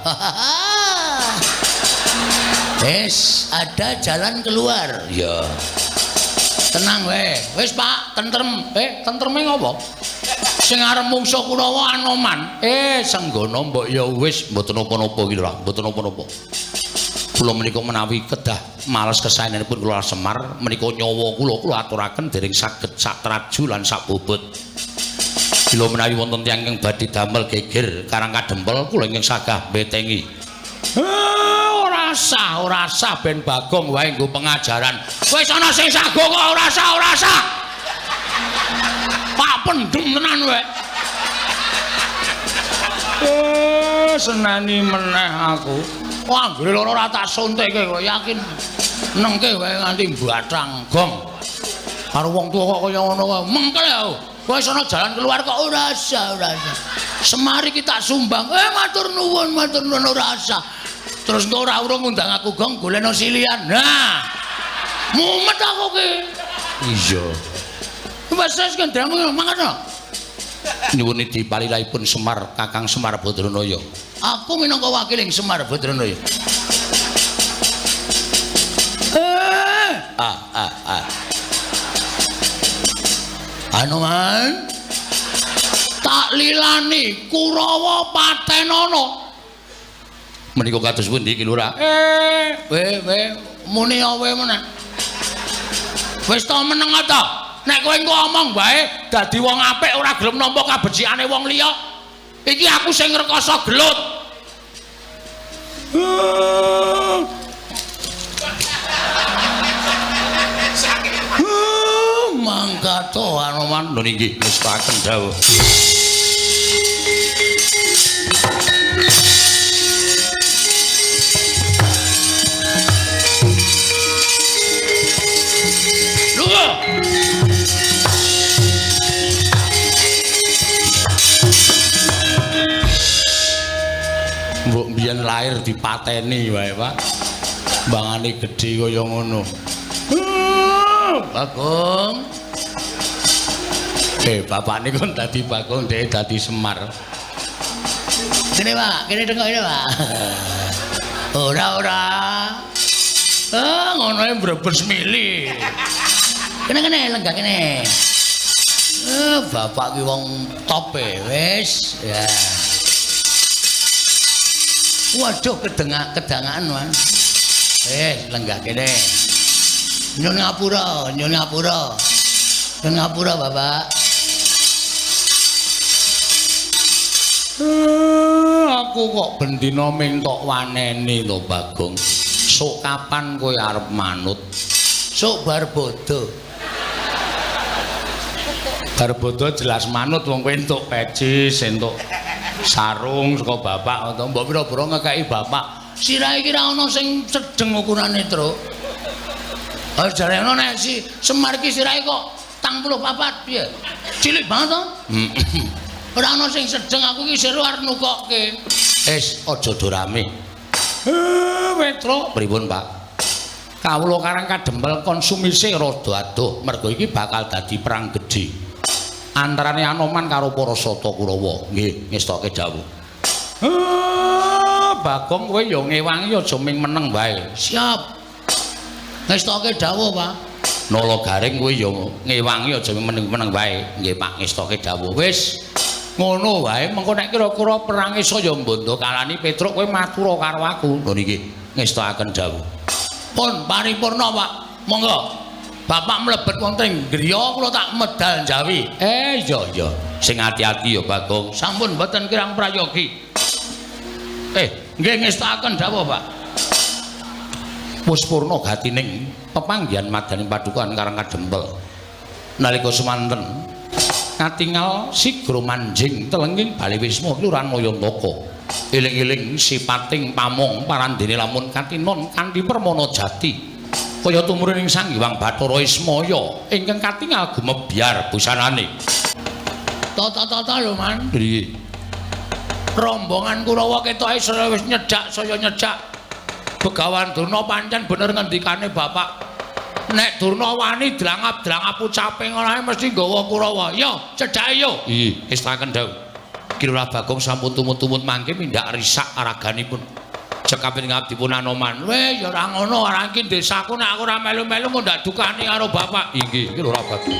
Wis, ada jalan keluar. Iya. Tenang wae. Wis, Pak, tentrem. Tentreme ngopo? Sing arep mungsuh Kurawa Anoman. Senggono mbok ya wis mboten napa-napa iki lho, mboten napa-napa. Kula menika menawi kedah males kesaenanipun kula Semar menika nyawa kula kula aturaken dereng saged sak traju lan sak bobot. Kula menawi wonten tiyang ingkang badhe damel geger Karang Kadempel kula ingkang sagah mbetengi. Ora sah, ora sah ben Bagong wae nggo pengajaran. Wis ana sing sago kok ora sah, ora sah. Pak pendem tenan wae. Seneni meneh aku. Wah, anggere loro ora tak suntikke kok yakin. Nengke wae nganti bathang gong. Karo wong tuwa kok kaya ngono wae. Mengkel aku. Wis ana jalan keluar kok ora sah, ora sah. Semar iki tak sumbang. Matur nuwun, matur nuwun ora sah. Terus engko ora urung ngundang aku gong golekno silian. Nah. Mumet aku ki. Iya. Wis wis kendhamu mangkano. Nyuwun dipalilahipun Semar Kakang Semar Badranaya. Aku minangka wakiling Semar Badranaya. Anoman tak lilani Kurawa patenono. Menika kados pundi Ki Lurah? We muni awe meneh. Wis to meneng ta? Nek kowe engko omong wae dadi wong apik ora gelem nampa kabecikane wong liya. Iki aku sing ngrekoso gelut. Mangkat to Anoman. Lho nggih ngestaken dawuh. Lho. Mbok mbiyen lahir dipateni wae, Pak. Bangane gedhe kaya ngono. Bagong. Bapakne kon dadi Bagong, dhek dadi Semar. Kene, Pak, kene tengok ini, Pak. Ora, ora. Ah, ngono e brebes mili. Kene kene lenggah kene. Bapak ki wong top e, wis. Ya. Waduh, kedangaan, Mas. Lenggah kene. Nyun ngapura, nyun ngapura. Nyun ngapura, Bapak. Aku kok bendina ming tok waneni to, Bagong. Sok kapan kowe arep manut? Sok bar bodho. Bar bodho jelas manut wong kowe entuk peci, entuk sarung saka bapak to. Mbok pira-pira ngekeki bapak. Sirahe iki ra ono sing sedeng ukurane, Truk. Ha jare ono nek si Semar iki sirahe kok 84 piye? Cilik banget to? Ora ono sing sedeng, aku iki seru arep nukokke. Wis aja do rame. Petro, pripun, Pak? Kawula Karang Kadempel konsumise rada adoh, mergo iki bakal dadi perang gedhe antarane Anoman karo para Sata Kurawa. Nggih, ngestoke dawuh. Bagong kowe ya ngewangi aja ming meneng wae. Siap. Ngestoke dawuh, Pak. Nala Garing kowe ya ngewangi aja ming meneng wae. Nggih, Pak, ngestoke dawuh. Wis ngono wae, mengko nek kira-kira perange saya mbondo kalani Petruk kowe matura karo aku. Lho niki ngestokaken dawuh. Pun paripurna, Pak. Monggo. Bapak mlebet wonten ing griya kula tak medal njawi. Iya iya. Sing ati-ati ya, Bagong. Sampun mboten kirang prayogi. Nggih ngestokaken dawuh, Pak. Wis purna gatining pepanggihan madaning padukan Karang Kadempel. Nalika semanten katingal sigra manjing telenging Bale Wisma Kelurahan Mayantaka. Eling-eling sipating pamong parandene lamun katinon kanthi permana jati. Kaya tumurun Sang Hyang Bathara Ismaya ingkang katingal gumebyar busanane. Tata-tata lho, Man. Piye? Rombongan Kurawa ketoke wis nyedak saya nyedak. Begawan Durna pancen bener ngendikane bapak. Nek Durna wani drangap-drangap ucape ngono ae mesti nggawa Kurawa. Yo, cedhake yo. Iya, estaken dawuh. Ki Lurah Bagong sampun tumut-tumut mangke mindhak risak raganipun. Cekaping ngabdipun Anoman. Weh, ya ora ngono, ora iki desaku nek aku ora melu-melu kok ndak dukani karo bapak. Inggih, iki Lurah Bagong.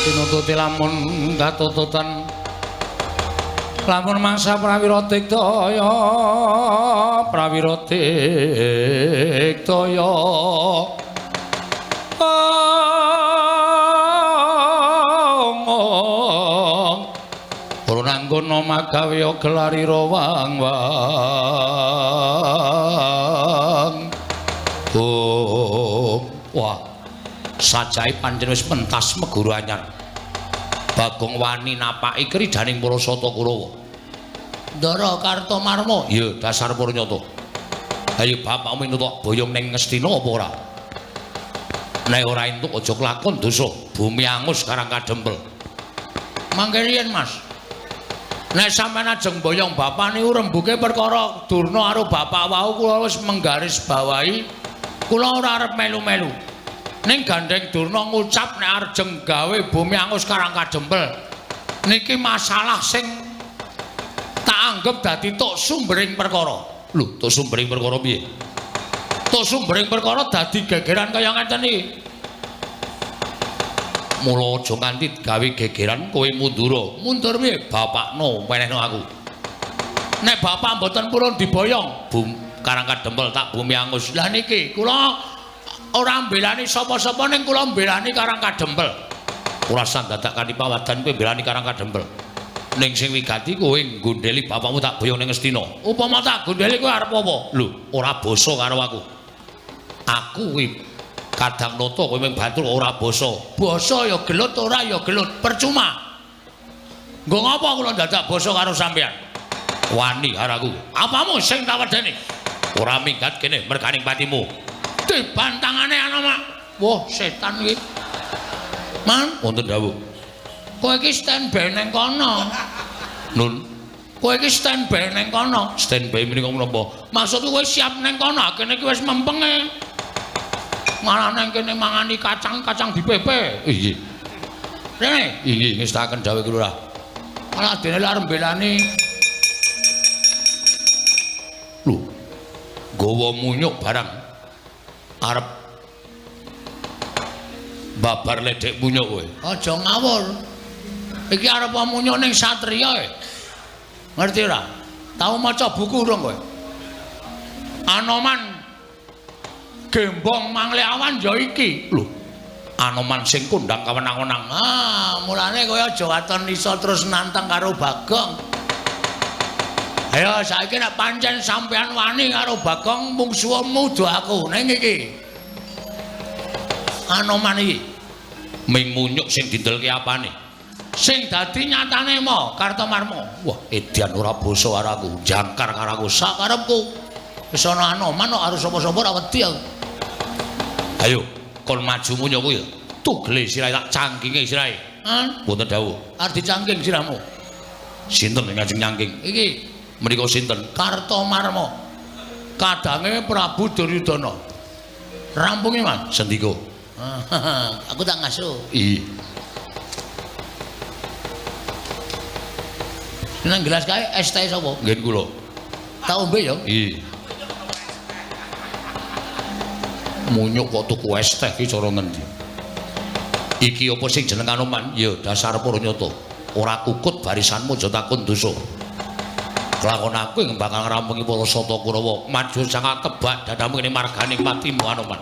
Tinututi lamun katututan lamun mangsa prawira diktaya prawira diktaya Purunanggono magawe gelarira wang wang. Oh, wah. Sajae pancen wis pentas meguru anyar. Bagong wani napaki kridaning para Sata Kurawa. Ndara Kartomarma. Iya, dasar purnyata. Ayo bapakmu entuk boyong ning Ngastina apa ora? Nek ora entuk aja kelakon dosa, bumi angus Karang Kadempel. Mangke riyen, Mas. Nek sampeyan ajeng boyong bapak niku rembuke perkara Durna karo bapak wau kula wis menggaris bawahi kula ora arep melu-melu. Ning gandeng Durna ngucap nek arjeng gawe bumi angus Karang Kadempel. Niki masalah sing anggep dadi tok sumbering perkara. Lho, tok sumbering perkara piye? Tok sumbering perkara dadi gegeran kaya ngaten iki. Mula aja nganti gawe gegeran kowe mundura. Mundur piye? Bapakno wenehno aku. Nek bapak mboten purun diboyong, bum Karang Kadempel tak bumi angus. Lah niki kula ora mbelani sapa-sapa ning kula mbelani Karang Kadempel. Ora usah dadak kanthi pawadan kowe mbelani Karang Kadempel. Ning sing wigati kowe nggondheli bapakmu tak boyong ning Ngastina. Upama tak gondheli kowe arep apa? Lho, ora basa karo aku. Aku kuwi kadang nata kowe mung batur ora basa. Basa ya gelut ora ya gelut, percuma. Nggo ngapa kula dadak basa karo sampean? Wani karo aku. Apamu sing tak wedeni? Ora minggat kene merganing patimu. Dibantangane ana mak. Wah, setan iki. Man, wonten dawuh. Kowe iki standby ning kono. Nun, kowe iki standby ning kono. Standby menika menapa? Maksudku kowe siap ning kono, kene iki wis mempenge. Malah nang kene mangani kacang-kacang dipepe. Inggih. Rene, inggih ngestaken dawuh Lurah. Malah dene arep mbelani. Lho, gawa munyuk barang arep babar ledek munyuk kowe. Aja ngawur. Iki arep munyuk ning satriya e. Ngerti ora? Tau maca buku urung kowe? Anoman Gembong Mangleawan ya iki. Lho, Anoman sing kondang kawenang-wenang. Ah, mulane kowe aja waton iso terus nantang karo Bagong. Ayo saiki nek pancen sampean wani karo Bagong mungsuhmu do aku ning iki. Anoman iki ming munyuk sing dindelke apane? Sing dadi nyatane mo Kartomarma. Wah, edan ora basa karo aku, jangkar karo aku sakarepku. Wis ana Anoman kok arep sapa-sapa ora wedi aku. Ayo, kon maju munyuk kuwi. Tugele sirahe tak cangkinge sirahe. Hah? Wonten dawuh. Arep dicangking sirahmu. Sinten sing ngajeng nyangking? Iki menika sinten? Kartomarma. Kadange Prabu Duryudana. Rampunge, Mas. Sendika. Aku tak ngasuh. Iya. Nang gelas kae es teh sapa? Nggih kula. Tak ombe ya. Iya. Munyuk kok tuku es teh iki cara ngendi? Iki apa sing jeneng Anoman? Ya dasar para nyata. Ora kukut barisanmu aja takon dosa. Kelakon aku ing bakal ngrampungi para sata Kurawa. Maju sangat tebak dadamu kene marganing patimu Anoman.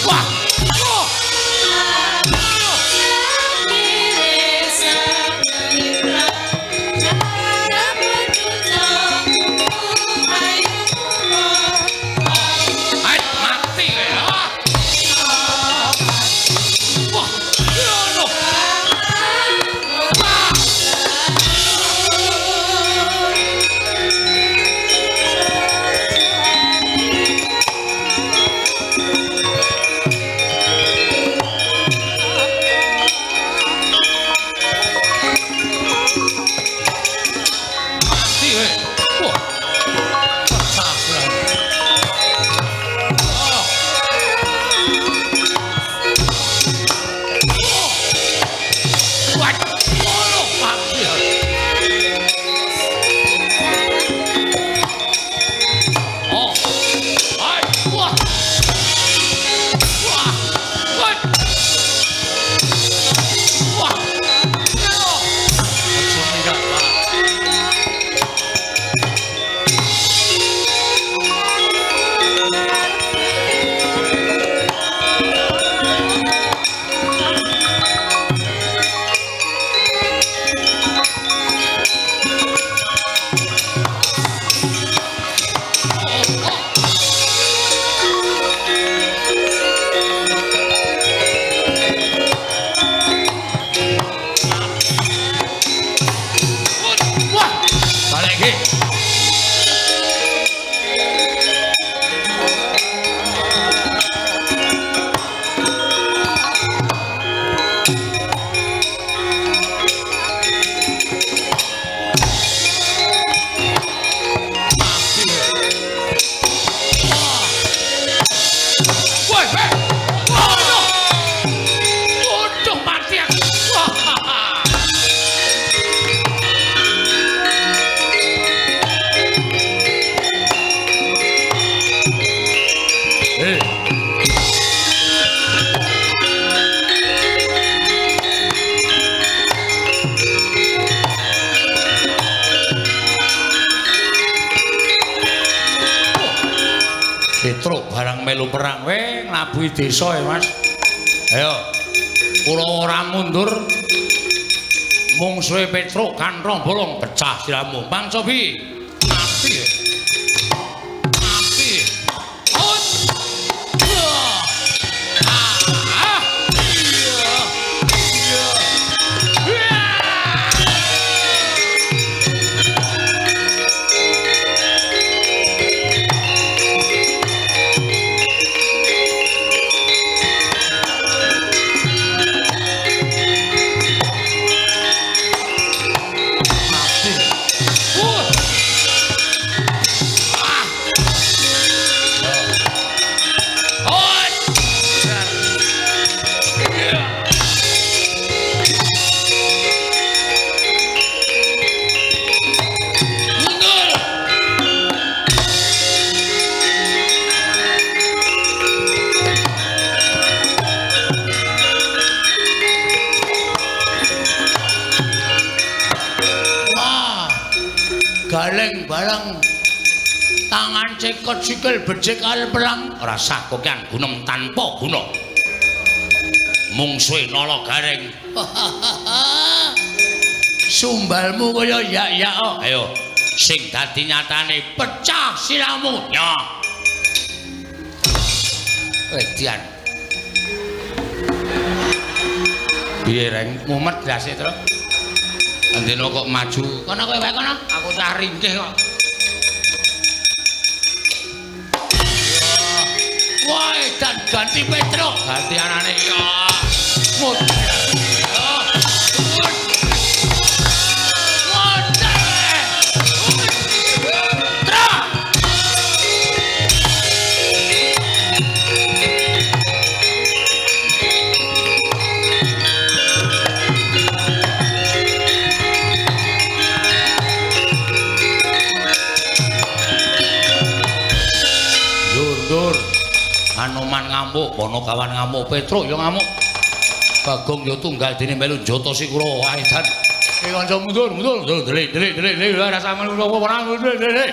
Wah. melu perang we nglabuhi desa ya Mas. Ayo. Kula ora mundur. Mungsuhe Petruk kanthong bolong pecah siramu. Pangcobi. Mati. Mati. Ut. Ah. Iya. Iya. Galeng barang tangan cekot sikil becik al pelang rasah kokean gunem tanpa guna. Mungsuhe Nala Gareng. Sumbalmu kaya yak-yak. Ayo sing dadi nyatane pecah siramu. Ya. Edian. Piye Reng? Mumet ndase, Tru. Andena kok maju. Kono kowe wae kono, aku cah ringkih kok. Wah, dan ganti Petruk, ganti anane ya. Mut. Anoman ngamuk, Ponokawan ngamuk, Petruk ya ngamuk. Bagong ya tunggal dene melu njotosi kula wae jan. Iki kanca mundur, mundur, mundur, delik, delik, delik, delik, ora sampeyan apa ora delik, delik.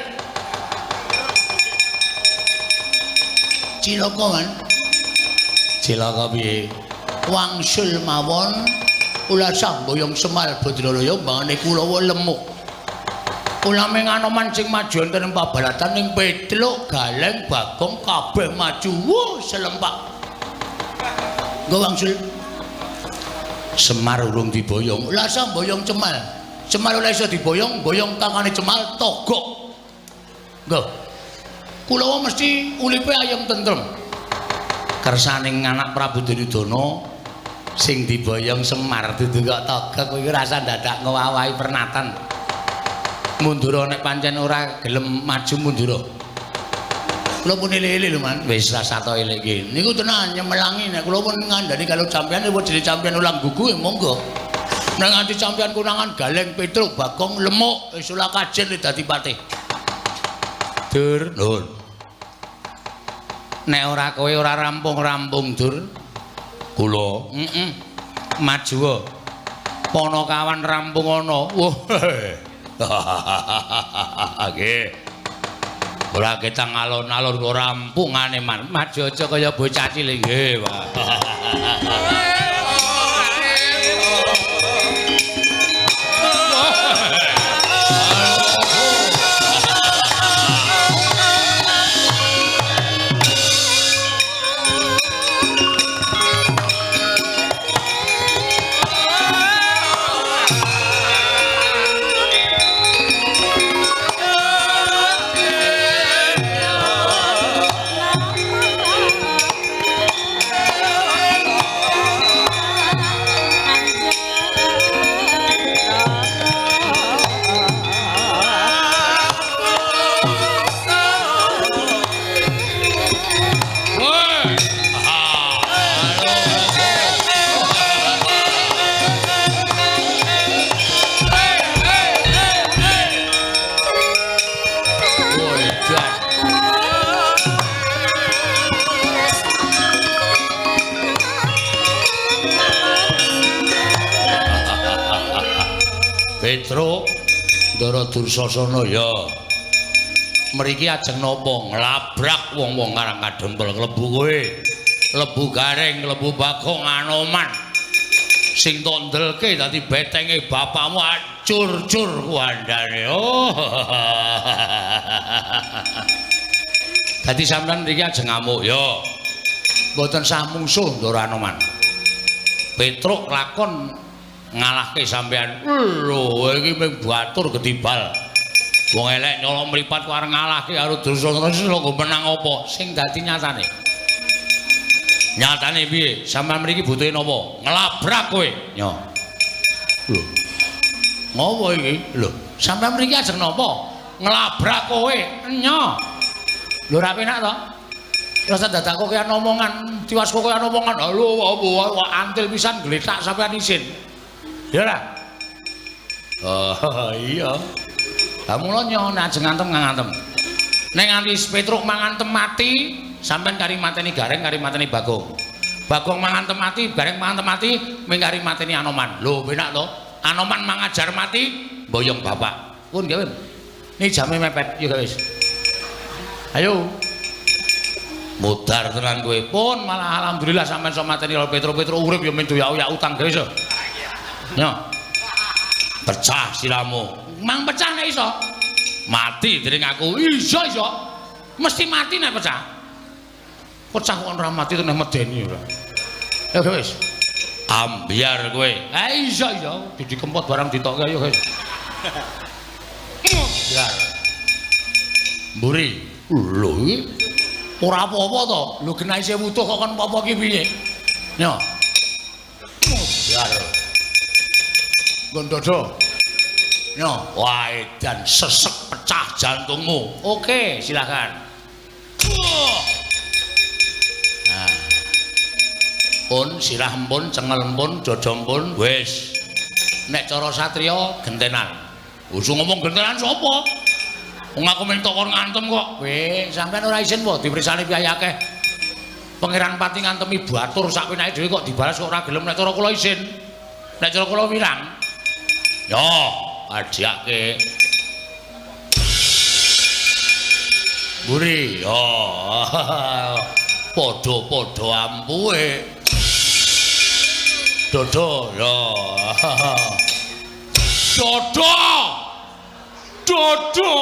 Cilaka, Man. Cilaka piye? Wangsul mawon ulasah mboyong Semar Badralaya mbangane Kulawa lemuk. Ulaming Anoman sing maju wonten pabalatan ning Petruk, Galeng, Bagong kabeh maju. Wuh, selempak. Nggo wangsul. Semar urung diboyong. Lah sa mboyong Cemal. Cemal ora iso diboyong, boyong tangane Cemal togok. Nggo. Kulawa mesti ulipe ayem tentrem. Kersaning anak Prabu Duryudana sing diboyong Semar dudu kok togok kuwi rasa dadak ngowahi pernatan. Mundura nek pancen ora gelem maju mundura. Kula pun elek-elek lho, Man. Wis rasa to elek iki. Niku tenan nyemelangi nek kula pun ngandani kalau sampeyan wis jenenge sampeyan ulang gugu ya monggo. Nek nganti sampeyan konangan Galeng Petruk Bagong lemuk wis ora kajen dadi patih. Dur, nuwun. Nek ora kowe ora rampung-rampung, Dur. Kula, heeh. Maju. Ponokawan rampung ana. Wah. Nggih. Ora ketang alon-alon kok rampungane man. Maju aja kaya bocah cilik nggih, Pak. Petruk Ndara Dursasana ya. Mriki ajeng napa? Nglabrak wong-wong Karang Kadempel klebu kowe. Klebu Gareng, klebu Bagong Anoman. Sing tok ndelke dadi betenge bapakmu acur-cur kuandane. Oh. Dadi sampean mriki ajeng ngamuk ya. Mboten sah mungsuh Ndara Anoman. Petruk lakon ngalahke sampean. Lho, iki mung batur gedibal. Wong elek nyolong mripat kok arep ngalahke karo Dursasana nggo menang apa? Sing dadi nyatane. Nyatane piye? Sampean mriki butuhe napa? Nglabrak kowe. Nyo. Lho. Ngopo iki? Lho, sampean mriki ajeng napa? Nglabrak kowe. Nyo. Lho ora penak to? Rasa dadak kok kaya omongan, tiwas kok kaya omongan. Halo, wah antil pisan gletak sampean isin. Ya ora? Oh, iya. Lah mula nyo nek ajeng ngantem ngantem. Nek nganti Petruk mangantem mati, sampean kari mateni Gareng, kari mateni Bagong. Bagong mangantem mati, Gareng mangantem mati, ming kari mateni Anoman. Lho, penak to? Anoman mangajar mati, boyong bapak. Pun gawe. Ini jame mepet, yo wis. Ayo. Mudar tenan kowe. Pun malah alhamdulillah sampean iso mateni Petruk. Petruk urip ya men doyak-oyak utang gawe iso. Nyo. Pecah siramu. Mang pecah nek iso. Mati dening aku. Iso iso. Mesti mati nek pecah. Pecah kok ora mati nek medeni ora. Ya wis. Ambyar kowe. Ha iso iso. Didi kempot barang ditokke ayo guys. Ambyar. Mburi. Lho iki ora apa-apa to. Lho genah isih wutuh kok kon apa-apa ki piye? Nyo. Ambyar. Nggon dodo. Nyo, wah edan sesek pecah jantungmu. Oke, silakan. Nah. Pun sirah empun, cengel empun, dodo empun, wis. Nek cara satriya gentenan. Usung ngomong gentenan sapa? Wong aku minta kon ngantem kok. Weh, sampean ora isin po dipersani piye akeh. Pangeran Pati ngantemi batur sak penake dhewe kok dibalas kok ora gelem nek cara kula isin. Nek cara kula wirang. Yo, ajake. Mburi, yo. Padha-padha ampuhe. Dodo, yo. Dodo. Dodo.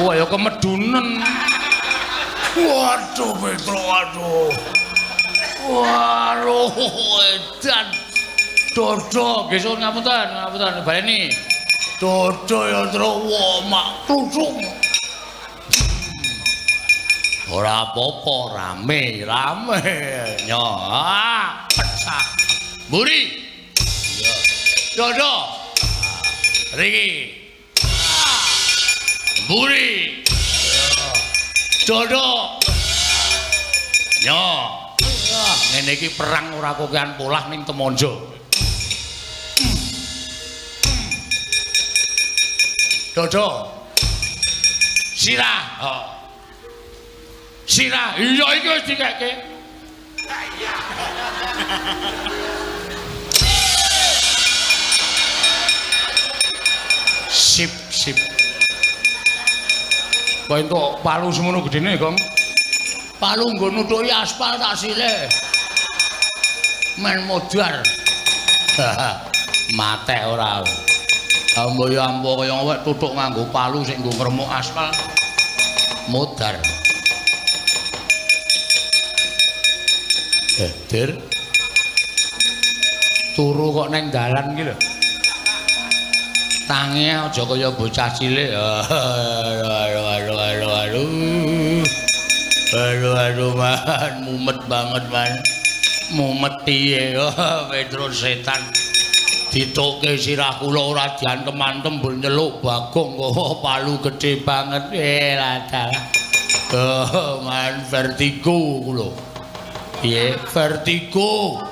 Wah, ya kemedunen. Waduh, Petro, waduh. Waduh, edan. Dodo, nggih suwun ngapunten, ngapunten baleni. Dodo ya, Tru, wah, mak kluthuk. Ora apa-apa, rame, rame. Nyo, pecah. Mburi. Iya. Dodo. Riki. Mburi. Dodo. Nyo. Ngene iki perang ora kokean polah ning Temonjo. Dodo. Sirah. Oh. Sirah. Iya iki wis dikekke. Sip, sip. Kok entuk palu semono gedene, Gong? Palu nggo nutuki aspal tak silih. Men modar. Matek ora. Ambo ya ambo kaya awake tutuk nganggo palu sing nggo ngremuk aspal. Modar. Dir. Turu kok neng dalan iki lho. Tangi aja kaya bocah cilik. Aduh aduh aduh aduh. Aduh aduh man, mumet banget man. Mumet piye? Oh, Petro setan. Ditokke sirah kula ora diantem-antem mbur nyeluk Bagong kok palu gedhe banget. Lah dalah. Oh, man vertigo kula. Piye? Vertigo.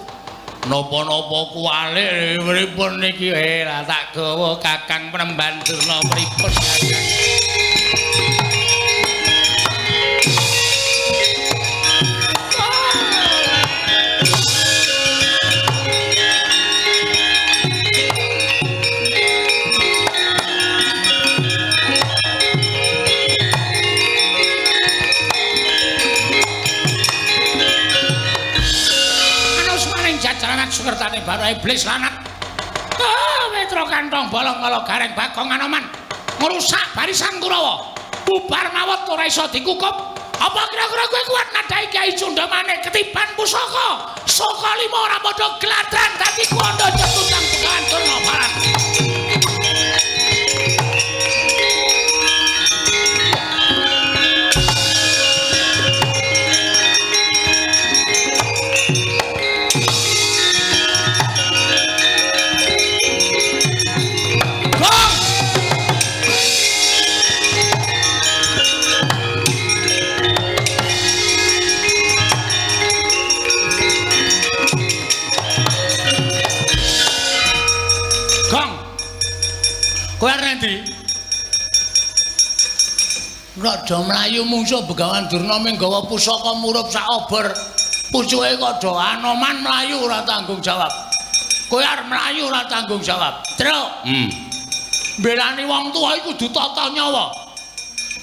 Napa-napa kuwalik pripun niki? Lah tak gawa Kakang Penemban Durna pripun Kakang. Maning jajaran sukertane Bathara Iblis lanat. Ah, Petro kantong bolong kala Gareng Bagong Anoman ngrusak barisan Kurawa. Bubar mawut ora iso dikukup. Apa kira-kira kowe kuat nadhahi Kyai Cundamane ketiban pusaka? Saka lima ora padha gladran dadi kuwanda cetutang Begawan Durna Barat. Kowe arep endi? Raja mlayu mungsuh Begawan Durna ming gawa pusaka murup sak obor. Pucuke kada Anoman mlayu ora tanggung jawab. Kowe arep mlayu ora tanggung jawab. Truk. Mbelani wong tuwa iku kudu tata nyawa.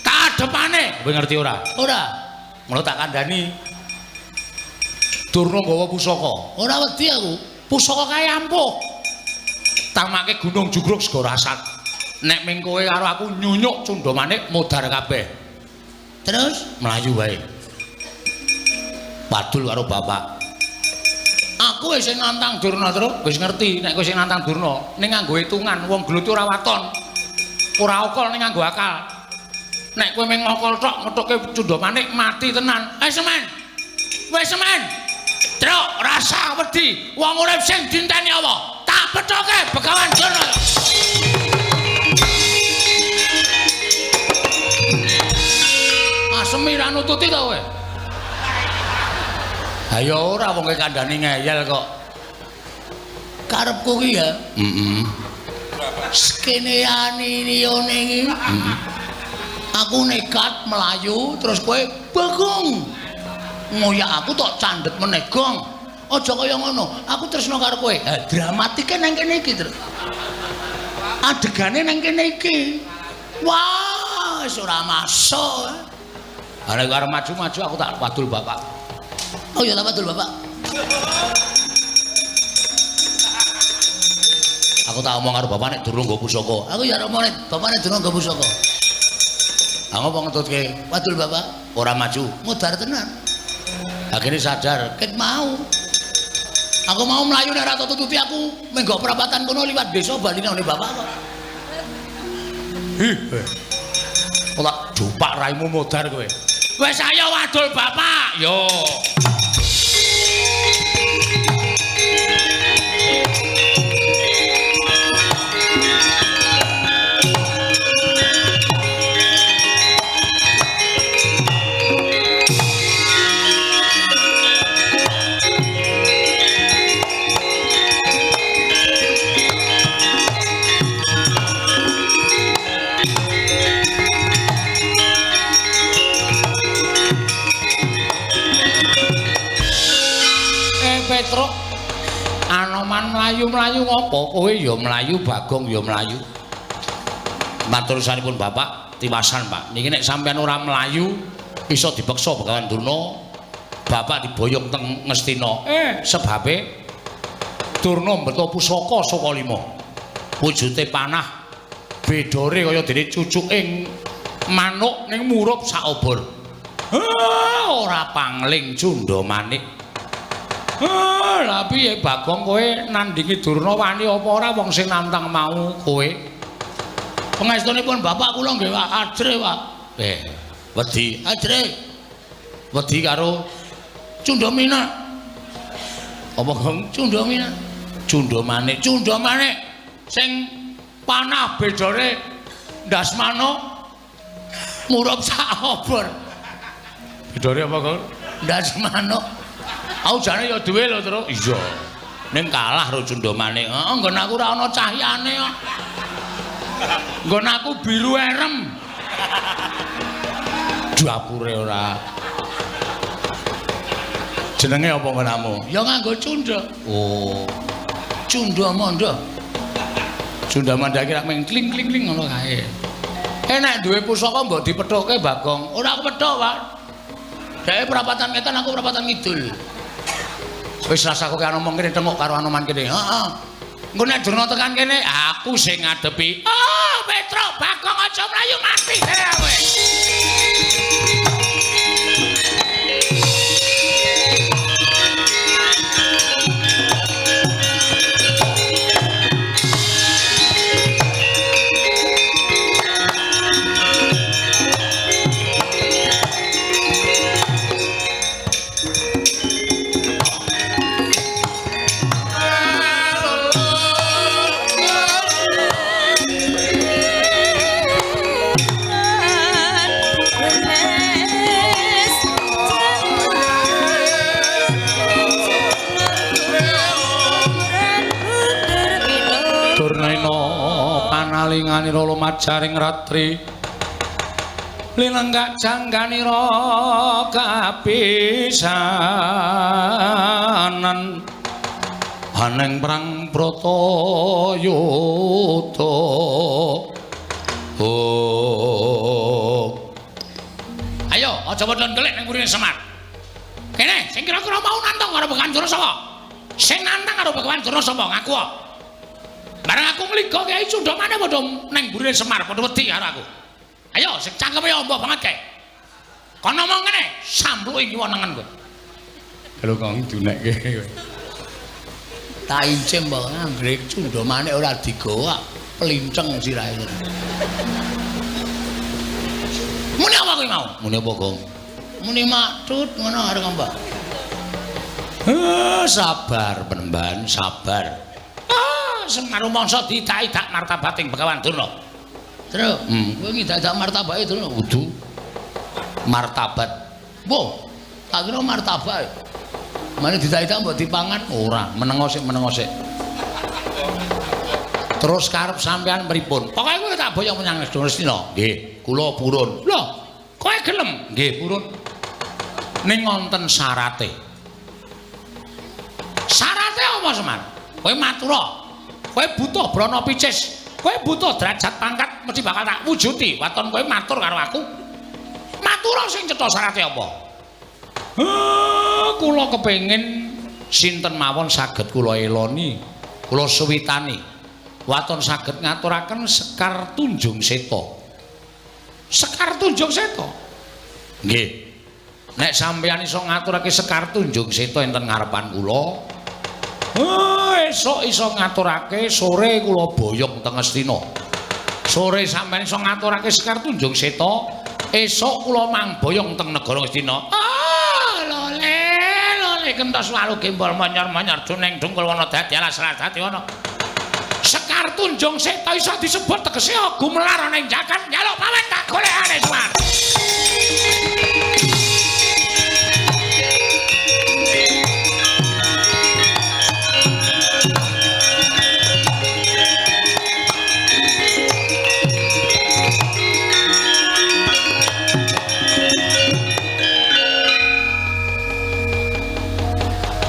Kadepane, kowe ngerti ora? Ora. Ngono tak kandhani. Durna gawa pusaka. Ora wedi aku. Pusaka kae ampuh. Tamake Gunung Jugruk Segara Asat. Nek ming kowe karo aku nyunyuk Cundamanik modar kabeh. Terus mlayu wae. Padul karo bapak. Aku wis sing nantang Durna, Truk. Wis ngerti nek kowe sing nantang Durna, ning nganggo hitungan wong gelut ora waton. Ora okol ning nganggo akal. Nek kowe ming ngokol tok ngethuke Cundamanik mati tenan. Wis semen. Wis semen. Truk, rasa wedi wong urip sing dinteni apa? Tak pethoke Begawan Durna. Asemi ra nututi to kowe? Ha ya ora wong kowe kandhani ngeyel kok. Karepku ki ya. Heeh. Skeneane liyane iki. Heeh. Aku nekat mlayu terus kowe Bagong. Ngoyak aku tok candhet meneh, Gong. Aja kaya ngono. Aku tresno karo kowe. Ha dramatike nang kene iki, Truk. Adegane nang kene iki. Wah, wis ora masuk. Ha nek arep maju-maju aku tak wadul bapak. Oh ya tak wadul bapak. Aku tak omong karo bapak nek durung nggo pusaka. Aku ya omong nek bapak nek durung nggo pusaka. Ha ngopo ngetutke? Wadul bapak ora maju. Modar tenan. Akhirnya sadar, ket mau. Aku mau mlayu nek ora tututi aku menggo perapatan kono liwat desa bali nang bapak kok. Hi. Ora jupak raimu modar kowe. Wis ayo wadul bapak. Yo. Petruk, Anoman mlayu-mlayu ngopo? Kowe ya mlayu, Bagong ya mlayu. Matur sampun Bapak, tiwasan Pak. Niki nek sampean ora mlayu iso dipeksa Begawan Durna, Bapak diboyong teng Ngastina. Sebabe Durna mbeto pusaka saka lima. Wujude panah bedore kaya dene cucuke manuk ning murup sak obor. Ora pangling Cundamanik. Lah piye Bagong kowe nandingi Durna wani apa ora wong sing nantang mau kowe? Pangestunipun bapak kula nggih Pak, ajre Pak. Wedi. Ajre. Wedi karo Cundamina. Apa Gong? Cundamina. Cundamanik. Cundamanik sing panah bedore ndas manuk murup sak obor. Bedore apa Gong? Ndas manuk. Aku jane ya duwe lho, Truk. Iya. Ning kalah karo Cundamanik. Heeh, nggon aku ora ana cahyane kok. Nggon aku biru erem. Dapure ora. Jenenge apa nggonamu? Ya nganggo cunda. Oh. Cunda manda. Cunda manda iki rak meng kling-kling ngono kae. Nek duwe pusaka mbok dipethuke Bagong. Ora aku pethuk, Pak. Dheke perapatan ngetan, aku perapatan ngidul. Wis rasa kowe ngomong kene tengok karo Anoman kene. Heeh. Engko nek Durna tekan kene, aku sing ngadepi. Oh, Petruk Bagong aja mlayu mati kowe. Panalinganira lumajaring ratri linenggak jangganira kapisanan aneng perang Bratayuda. Oh. Ayo aja padha ndelik ning mburine Semar. Kene sing kira-kira mau nantang karo Begawan Durna sapa? Sing nantang karo Begawan Durna sapa? Ngaku. Bareng aku ngliga Kyai Cundamane padha ning mburine Semar padha wedi karo aku. Ayo sing cangkeme amba banget kae. Kono ngomong ngene, sampluke kiwa nengen kowe. Lho kok dunekke kowe. Tak incim wae anggere Cundamane ora digawa plinceng sirahe. Muni apa kowe mau? Muni apa, Gong? Muni maktut ngono arep ngomong. Sabar penemban, sabar. Semar rumangsa diidak-idak martabating Begawan Durna. Tru, kowe ngidak-idak martabake Durna? Kudu. Martabat. Wo, tak kira martabak. Mane diidak-idak mbok dipangan? Ora, menengo sik, menengo sik. Terus karep sampean pripun? Pokoke kowe tak boyong menyang Ngastina. Nggih, kula purun. Lho, kowe gelem? Nggih, purun. Ning wonten syarate. Syarate apa, Semar? Kowe matura. Kowe butuh brana picis, kowe butuh derajat pangkat mesti bakal tak wujudi. Waton kowe matur karo aku. Matura sing cetha syarate apa? Kula kepengin sinten mawon saged kula eloni, kula suwitani. Waton saged ngaturaken Sekar Tunjung Seta. Sekar Tunjung Seta? Nggih. Nek sampeyan iso ngaturake Sekar Tunjung Seta enten ngarepan kula, esuk iso ngaturake, sore kula boyong teng Ngastina. Sore sampeyan iso ngaturake Sekar Tunjung Seta, esuk kula mangboyong teng negara Ngastina. Ah, lole, lole kentos walu gembol monyor-monyor duneng dungkul wana dadi alas dadi wana. Sekar Tunjung Seta iso disebut tegese gumelar ana ing jagat njaluk pawet tak golekane Semar.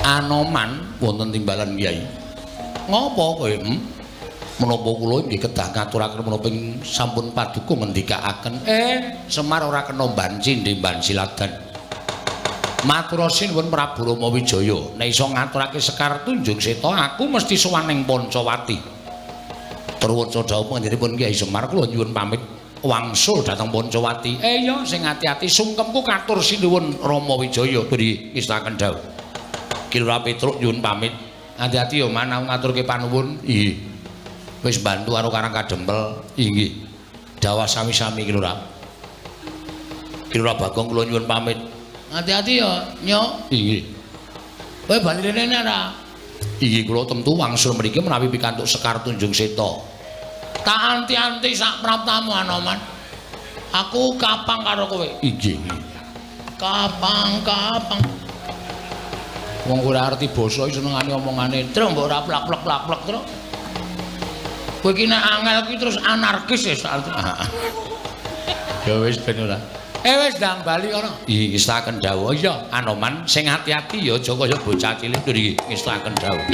Anoman wonten timbalan Kyai. Ngopo kowe? Menapa kula nggih kedah ngaturaken menapa sampun paduka ngendikaaken. Semar ora kena banci ndemban siladan. Matur sinuwun Prabu Rama Wijaya, nek iso ngaturake Sekar Tunjung Seta, aku mesti sowan ning Pancawati. Truwaca dawuh panjenenganipun Kyai Semar, kula nyuwun pamit wangsul dhateng Pancawati. Iya, sing ati-ati sungkemku katur sinuwun Rama Wijaya. Beri ngestaken dawuh. Ki Lurah Petruk nyuwun pamit. Ati-ati ya man, aku ngaturke panuwun. Inggih. Wis bantu karo Karang Kadempel. Inggih. Dawah sami-sami Ki Lurah. Ki Lurah Bagong kula nyuwun pamit. Ati-ati ya, Nyok. Inggih. Kowe bali rene ora? Inggih kula tentu wangsul mriki menawi pikantuk Sekar Tunjung Seta. Tak anti-anti sak praptamu Anoman. Aku kapang karo kowe. Inggih. Kapang-kapang. Wong ora arti basa iki senengane omongane. Truk mbok ora plak-plak-plak truk. Kowe iki nek angel iki terus anarkis wis. Ya wis ben ora. Wis ndang bali kono. Iki ngestaken dawuh. Iya, Anoman sing ati-ati ya aja kaya bocah cilik iki ngestaken dawuh.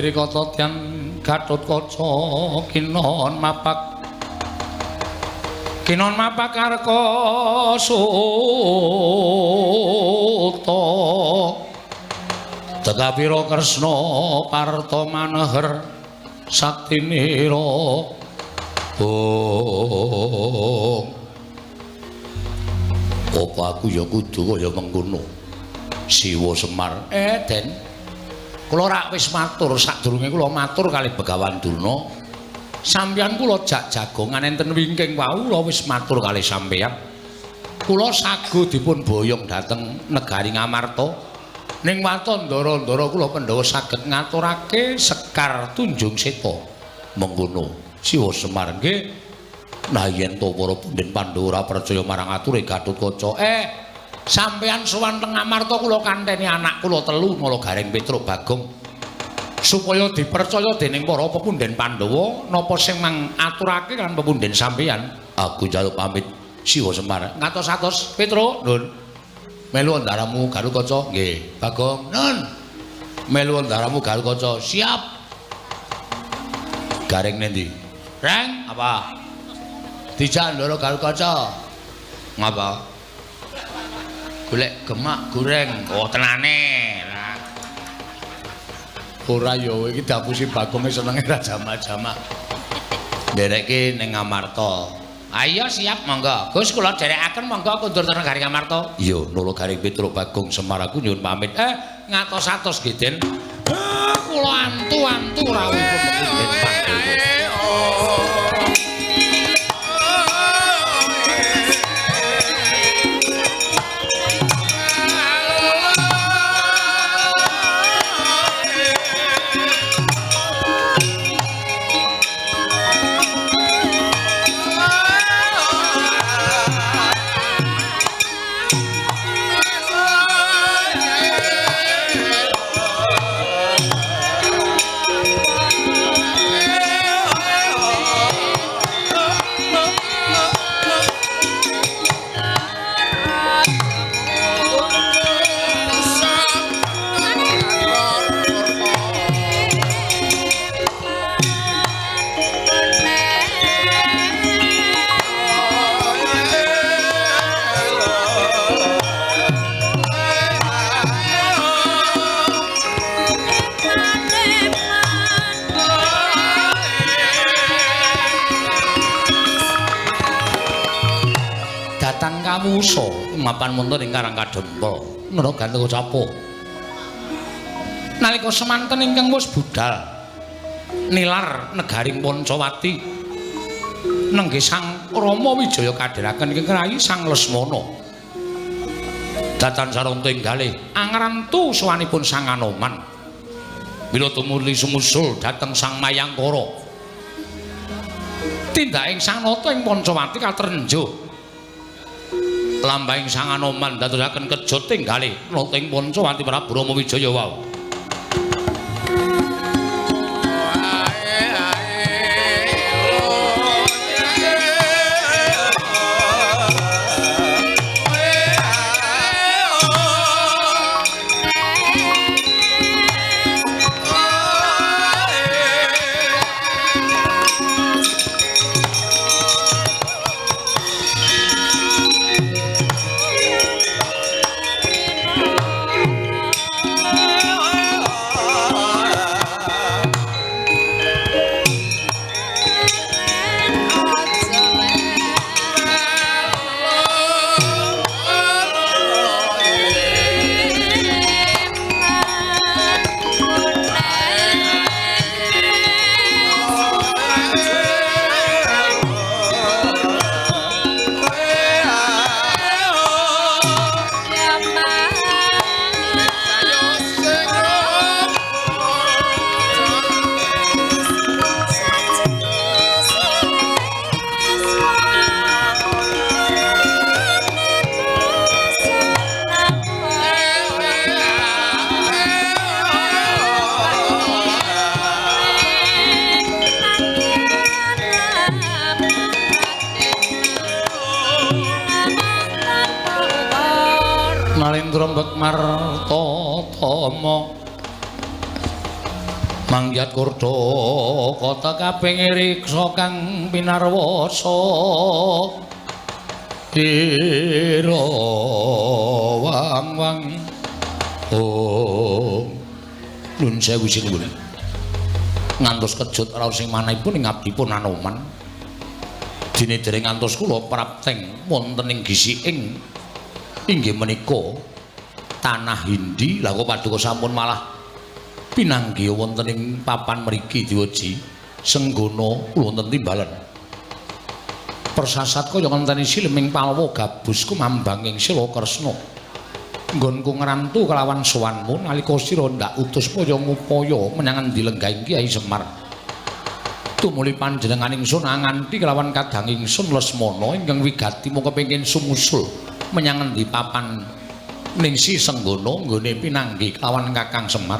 Dene kata tyan Gatotkaca kinon mapak kinon mapak arka suta Tekapira Kresna parta maneher saktinira. Oh, apa aku ya kudu kaya mengkono Siwa Semar. Den, kula rak wis matur sadurunge kula matur kalih Begawan Durna. Sampeyan kula jak jagongan enten wingking wau kula wis matur kalih sampeyan. Kula sago dipun boyong dhateng negari Ngamarta. Ning waton ndara-ndara kula Pandhawa saged ngaturake Sekar Tunjung Seta. Mengkono Siwa Semar nggih. Nah yen to para punden Pandhawa ora percaya marang ature Gatotkaca. Sampeyan sowan teng Ngamarta kula kanteni anak kula telu Nala Gareng Petruk Bagong supaya dipercaya dening para pepunden Pandhawa napa sing mangaturake kan pepunden sampeyan. Aku njaluk pamit Siwa Semar. Ngatos-atos Petruk, Nun. Melu ndaramu Gatotkaca. Nggih, Bagong. Nun. Melu ndaramu Gatotkaca. Siap. Gareng nendi? Reng, apa? Dijak ndara Gatotkaca. Ngapa? Golek gemak goreng. Oh, tenane. Ora ya iki diapusi Bagonge senenge ra jamak-jamak. Nderekke ning Ngamarta. Ayo siap monggo. Gus kula dherekaken monggo kundur teng negari Ngamarta. Iya, Nala Gareng Petruk Bagong Semar aku nyuwun pamit. Ngatos-atos nggih, Den. Kula antu-antu rawuhipun pepunden Pandhawa. Kawusa mapan wonten ing Karang Kadempel Nara Gantaka. Nalika semanten ingkang wis budal nilar negari Pancawati nenggih Sang Rama Wijaya kadheraken ingkang rayi Sang Lesmana. Datan saranta ing galih angrantu sowanipun Sang Anoman. Mila tumuli sumusul dhateng Sang Mayangkara. Tindaking Sang Nata ing Pancawati katrenjo. Lampahing Sang Anoman dadosaken kejo tinggale nata ing Pancawati Prabu Rama Wijaya wau. Narendra Mbek Martatama. Manggiat kurda kota kaping riksa kang pinarwasa ira wang wang. Oh, nun sewu sinuwun. Ngantos kejut raos ing manahipun ing abdipun Anoman. Dene dereng ngantos kula prapteng wonten ing gisiking inggih menika tanah Hindi. Lah kok paduka sampun malah pinanggih wonten ing papan mriki diweji Senggana wonten timbalan. Persasat kaya ngenteni sileming palwa gabus kumambang ing Sila Kresna. Nggonku ngrantu kelawan sowanmu nalika sira ndak utus kaya ngupaya menyang endi lenggahing Kyai Semar. Tumuli panjenengan ingsun nganti kelawan kadang ingsun Lesmana ingkang wigati mung kepengin sumusul menyang endi papan Ningsih Senggana nggone pinanggih kelawan Kakang Semar.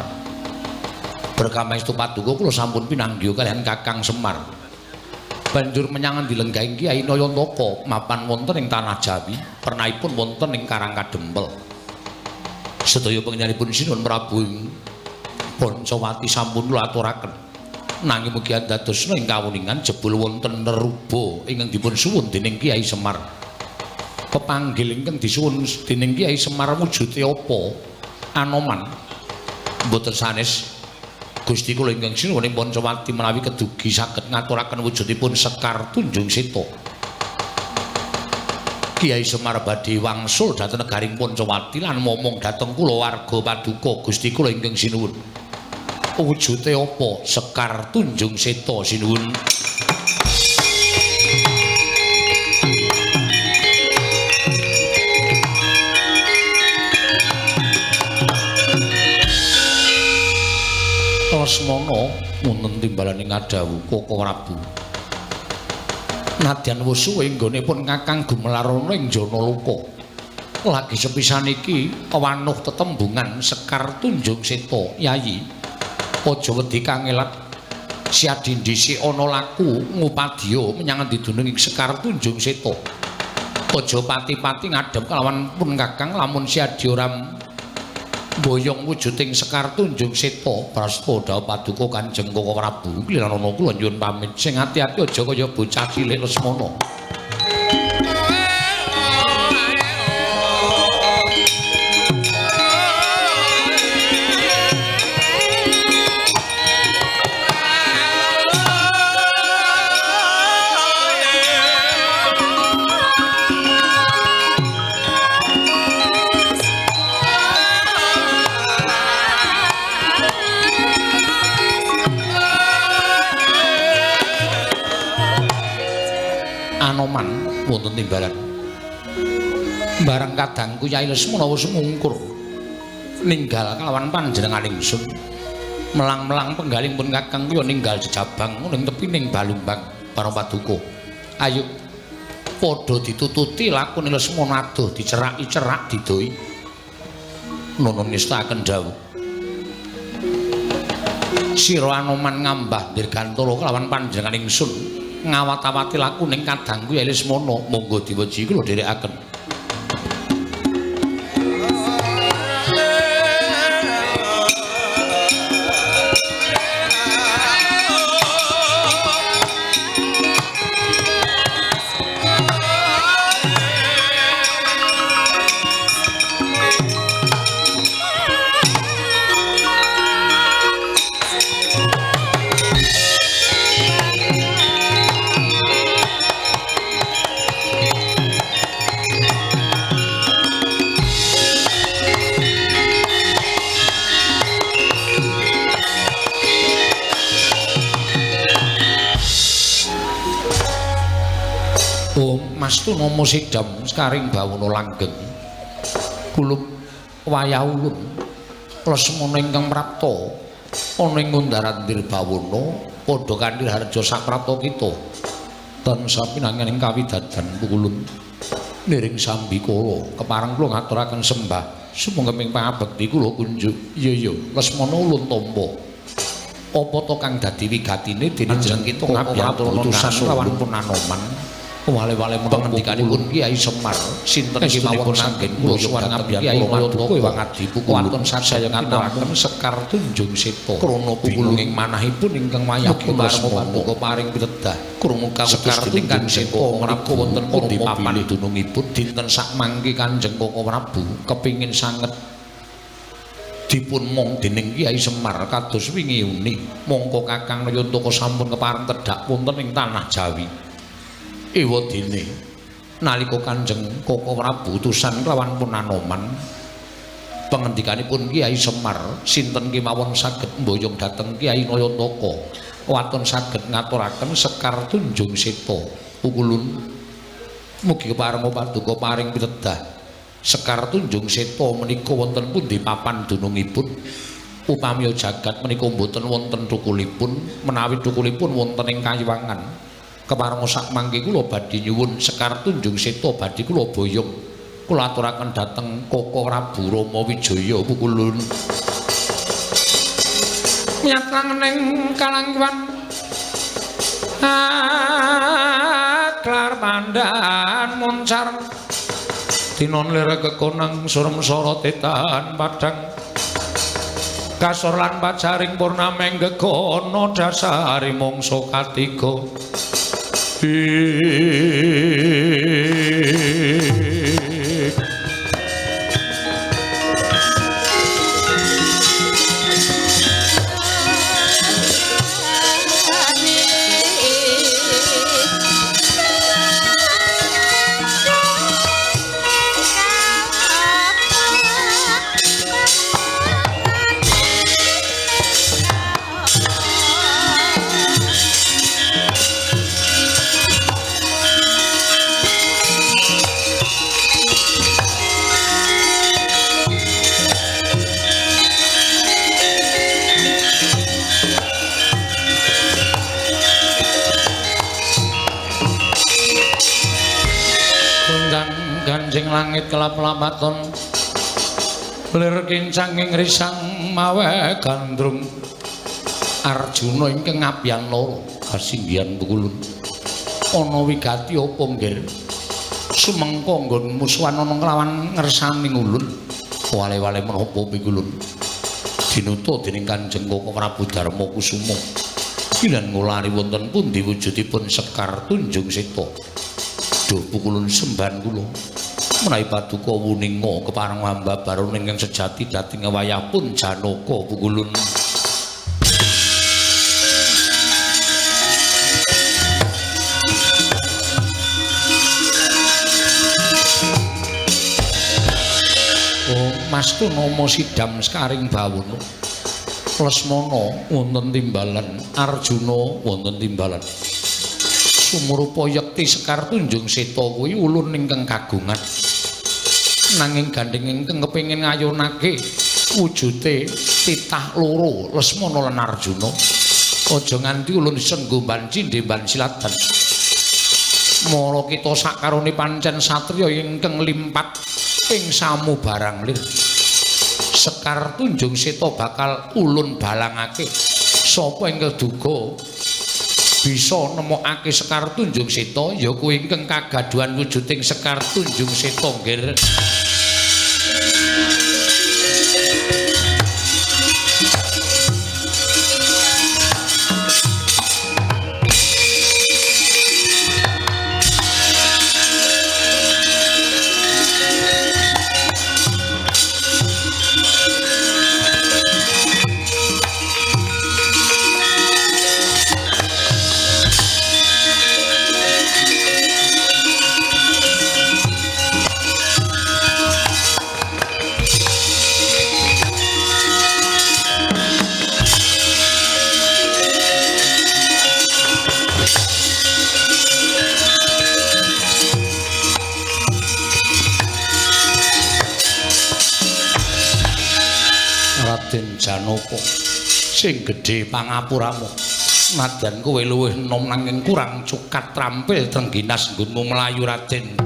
Berkamaestu paduka kula sampun pinanggih kaliyan Kakang Semar. Banjur menyang endi lenggahing Kyai Nayantaka mapan wonten ing tanah Jawi, pernahipun wonten ing Karang Kadempel. Sedaya panjenenganipun Sinuwun Prabu Pancawati sampun kula aturaken. Nanging mugi andadosna ing kawuningan jebul wonten neruba ingkang dipun suwun dening Kyai Semar. Pepanggil ingkang disuwun dening Kyai Semar wujude apa? Anoman. Mboten sanes Gusti kula ingkang sinuwun ing Pancawati menawi kedugi saged ngaturaken wujudipun Sekar Tunjung Seta. Kyai Semar badhe wangsul dhateng negaring Pancawati lan momong dhateng kulawarga paduka Gusti kula ingkang sinuwun. Wujude apa? Sekar Tunjung Seta sinuwun. Lesmana wonten timbalane ngadhawuh Koko Prabu. Nadyan wis suwe nggonipun Kakang gumelar ana ing Janaloka. Lagi sepisan iki wanuh tetembungan Sekar Tunjung Seta, Yayi. Aja wedi kangelat. Siadi dhisik ana laku ngupadya menyang endi dunung ing Sekar Tunjung Seta. Aja pati-pati ngadhep kelawan pun Kakang lamun siadi ora boyong wujuding Sekar Tunjung Seta. Prasta dhawuh paduka Kanjeng Koko Prabu, kliranana kula nyuwun pamit. Sing ati-ati aja kaya bocah cilik Lesmana. Anoman wonten timbalan. Bareng kadangku Kyai Lesmana wis mungkur ninggal kalawan panjenengan ingsun. Melang-melang penggaling pun Kakang kula ninggal jejabang ning tepining Balumbang para paduka. Ayo padha ditututi lakune Lesmana adoh diceraki-cerak didoi. Nono ngestakaken dawuh. Sira Anoman ngambah dirgantara kelawan panjenengan ingsun. Ngawat-awati laku ning kadangku Kyai Lesmana, monggo diweji kula dherekaken. Mastu nama sidam sekaring bawana langgeng kulup wayah ulun Lesmana ingkang prapta ana ing Undaran Dirbawana padha kanthi harja saprapta kita tansah pinangan ing kawidadan pukulun niring sambikala kepareng kula ngaturaken sembah sumangga ing pangabekti kula kunjuk. Iya iya Lesmana ulun tampa apa to kang dadi wigatine dene jeneng kita ngabiyantara utusan lawan pun Anoman. Wale-wale pangendikanipun Kyai Semar sinten kemawon anggen kula suwan ngabiyat kula paduka wangadi waton saged ngaturaken Sekar Tunjung Seta krana bingung ing manahipun ingkang wayah marang paduka paring pitedah krungu kawutus dening Kanjeng Seta menika wonten pundi papan dunungipun dinten sakmangke Kanjeng Koko Prabu kepingin sanget dipun mong dening Kyai Semar kados wingi uni mongko Kakang Nayantaka sampun kepareng tedhak wonten ing tanah Jawi. Ewa dene nalika Kanjeng Koko Prabu utusan kelawan pun Anoman pangendikanipun Kyai Semar sinten kemawon saged mboyong dhateng Kyai Nayantaka waton saged ngaturaken Sekar Tunjung Seta pukulun mugi kepareng paduka paring pitedah Sekar Tunjung Seta menika wonten pundi papan dunungipun upami jagat menika mboten wonten thukulipun menawi thukulipun wonten ing kayiwangan kepareng sak mangke kula badhe nyuwun Sekar Tunjung Seta badhe kula boyong kula aturaken dhateng Koko Prabu Rama Wijaya pukulun nyatang ning kalangwan aklar pandan muncar dinon lir kekonang surem sorote tahan padang kasor lan pajaring purnameng gegono dasare mangsa katiga. Ganjing langit kelap-lapaton lir kincang ing risang mawe gandrung Arjuna ingkang ngabyan loro kasinggihan pukulun ana wigati apa nggir sumengko nggon musuhan ana nglawan ngersani ulun wale-wale menapa pikulun dinuta dening Kanjeng Koko Prabu Darma Kusuma kilan ngulari wonten pundi wujudipun Sekar Tunjung Seta. Duh pukulun sembahan kula menawi paduka wuninga kepareng hamba baron ingkang sejati dhateng wayah pun Janaka pukulun. Oh Mas Tunama sidam sekaring bawono Lesmana wonten timbalan Arjuna wonten timbalan sumurupa yekti Sekar Tunjung Seta kuwi ulun ingkang kagungan nanging gandheng ingkang kepengin ngayunake wujute titah loro Lesmana lan Arjuna aja nganti ulun senggo cindhe ban silatan mara kita sakarone pancen satriya ingkang limpat ing samubarang lir Sekar Tunjung Seta bakal ulun balangake sapa ingkang duga bisa nemokake Sekar Tunjung Seta ya kuwi ingkang kagaduhan wujuding Sekar Tunjung Seta nggir. Raden Janaka sing gedhe pangapuramu nadyan kowe luwih enom nanging kurang cukat trampil trengginas nggonmu mlayu Raden.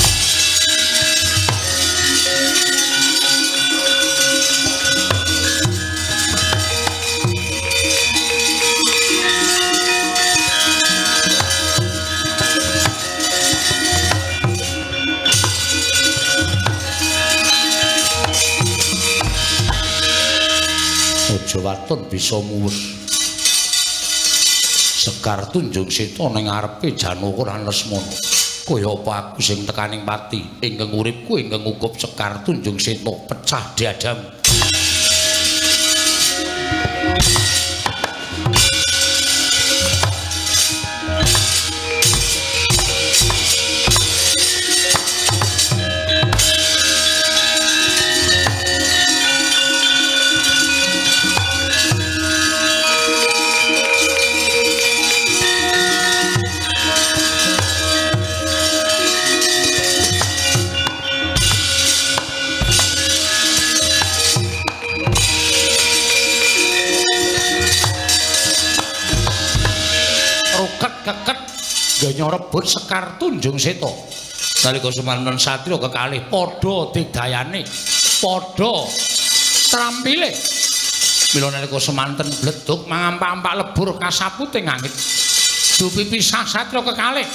waton bisa muwes. Sekar Tunjung Seta ning ngarepe Janaka lan Lesmana. Kaya apa aku sing tekaning pati ingkang uripku ingkang ngukup Sekar Tunjung Seta pecah diadam. Ganya rebut Sekar Tunjung Seta. Nalika semanten satriya kekalih padha digdayane, padha trampile. Mila nalika semanten bledug mangampak-ampak lebur kasaputing angin. Dupi pisah satriya kekalih.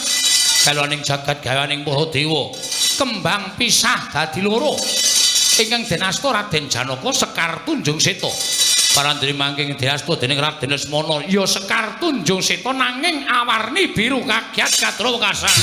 Galoning jagat gawaning para dewa. Kembang pisah dadi loro. Ingkang den asta Raden Janaka Sekar Tunjung Seta. Parandene mangking diasta dening Raden Lesmana ya Sekar Tunjung Seta nanging awarni biru kagiat kadra wekasan.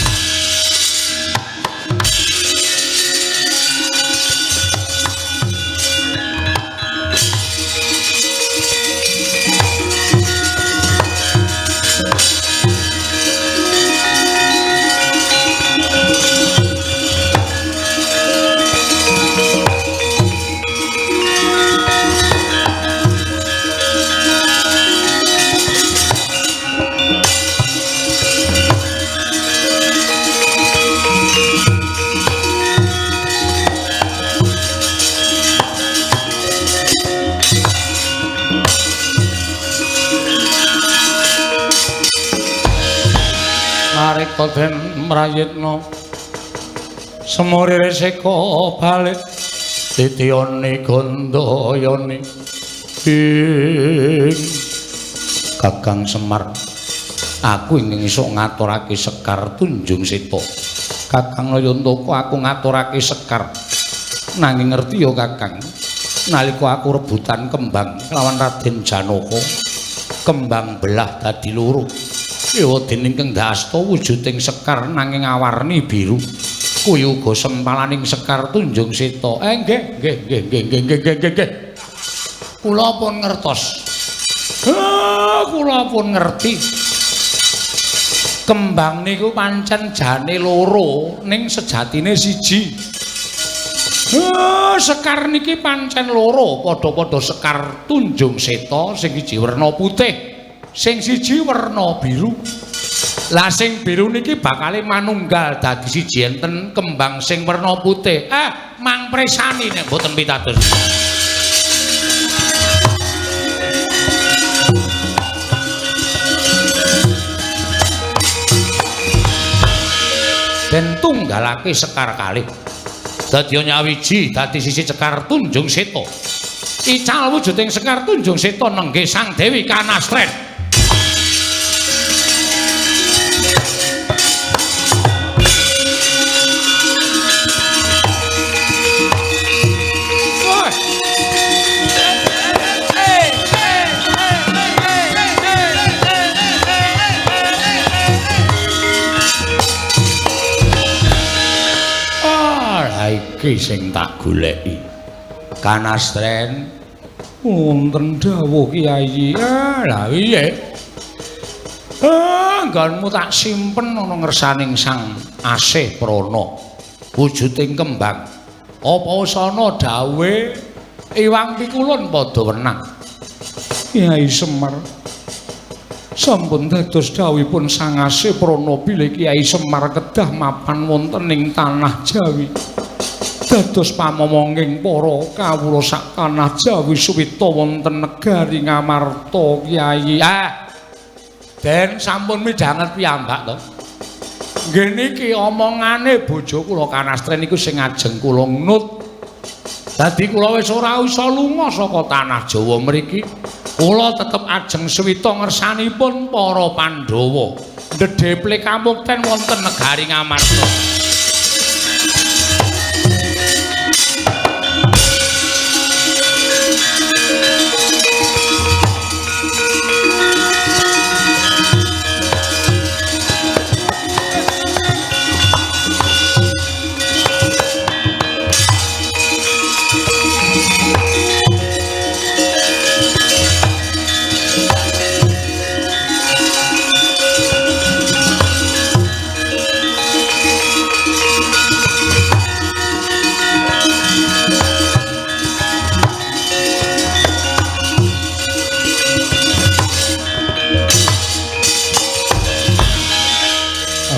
Nalika den mrayitna semure seka balik titiyane gandayane ing Kakang Semar, aku ingin iso ngaturake Sekar Tunjung Seta. Kakang Nayantaka, aku ngaturake Sekar. Nanging ngerti ya Kakang, nalika aku rebutan kembang lawan Raden Janaka, kembang belah dadi loro. Ewa dening ingkang dasta wujuding sekar nanging awarni biru. Kuwi uga sempalaning Sekar Tunjung Seta. Nggih, nggih, nggih, nggih, nggih, nggih, nggih, nggih. Kula pun ngertos. Kula pun ngerti. Kembang niku pancen jane loro ning sejatine siji. Sekar niki pancen loro, padha-padha Sekar Tunjung Seta sing siji werna putih, sing siji werna biru. Lah sing biru niki bakale manunggal dadi siji enten kembang sing werna putih. Mang presani nek mboten pitados. Den tunggalake sekar kalih. Dadi nyawiji dadi sisi Sekar Tunjung Seta. Ical wujuding Sekar Tunjung Seta nenggih Sang Dewi Kanastren. Iki sing tak goleki. Kanastren, wonten dawuh Kyai. Lah piye? Nggonmu tak simpen ana ngersaning Sang Asih Prana. Wujuding kembang. Apa usana dawuhe Iwang Pikulun padha wenang. Kyai Semar, sampun dados dawuhipun Sang Asih Prana bilih Kyai Semar kedah mapan wonten ing tanah Jawi. Dados pamomonging para kawula sak tanah Jawi suwita wonten negari Ngamarta Kyai. Den sampun midhanget piyambak to. Nggih niki omongane bojo kula Kanastren niku sing ajeng kula nut. Dadi kula wis ora iso lunga saka tanah Jawa mriki. Kula tetep ajeng suwita ngersanipun para Pandhawa. Ndedheple kamukten wonten negari Ngamarta.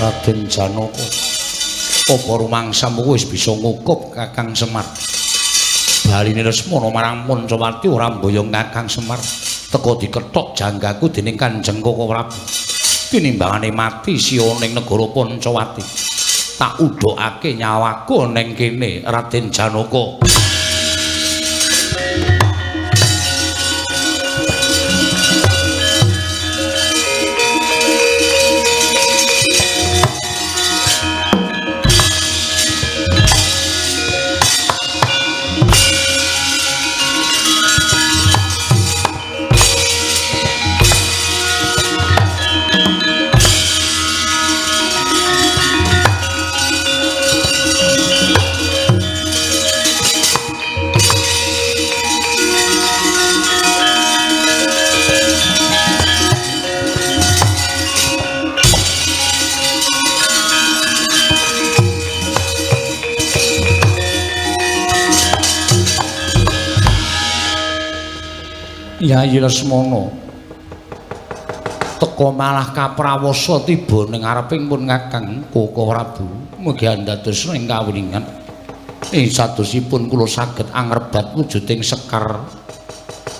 Raden Janaka, apa rumangsamu wis bisa ngukup Kakang Semar? Baline Lesmana marang Pancawati ora mboyong Kakang Semar. Teka dikethok janggaku dening Kanjeng Koko Prabu. Tinimbangane mati siya ning negara Pancawati. Tak udhokake nyawaku ning kene Raden Janaka. Yayi Lesmana teka malah kaprawasa tiba ning ngareping pun Kakang Koko Prabu. Mugi andados ing kawuningan ing sadosipun kula saged angrebat wujuding sekar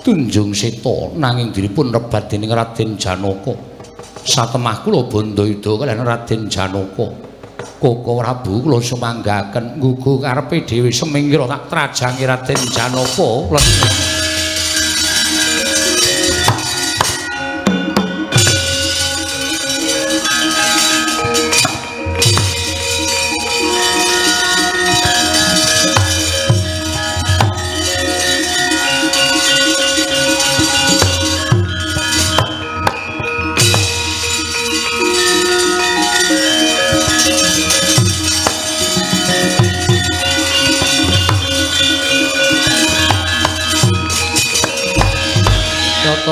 Tunjung Seta nanging dipun rebat dening Raden Janaka. Satemah kula bandayuda kaliyan Raden Janaka. Koko Prabu kula sumanggaken nggugu karepe dhewe semingkira tak trajangi Raden Janaka. Lesmana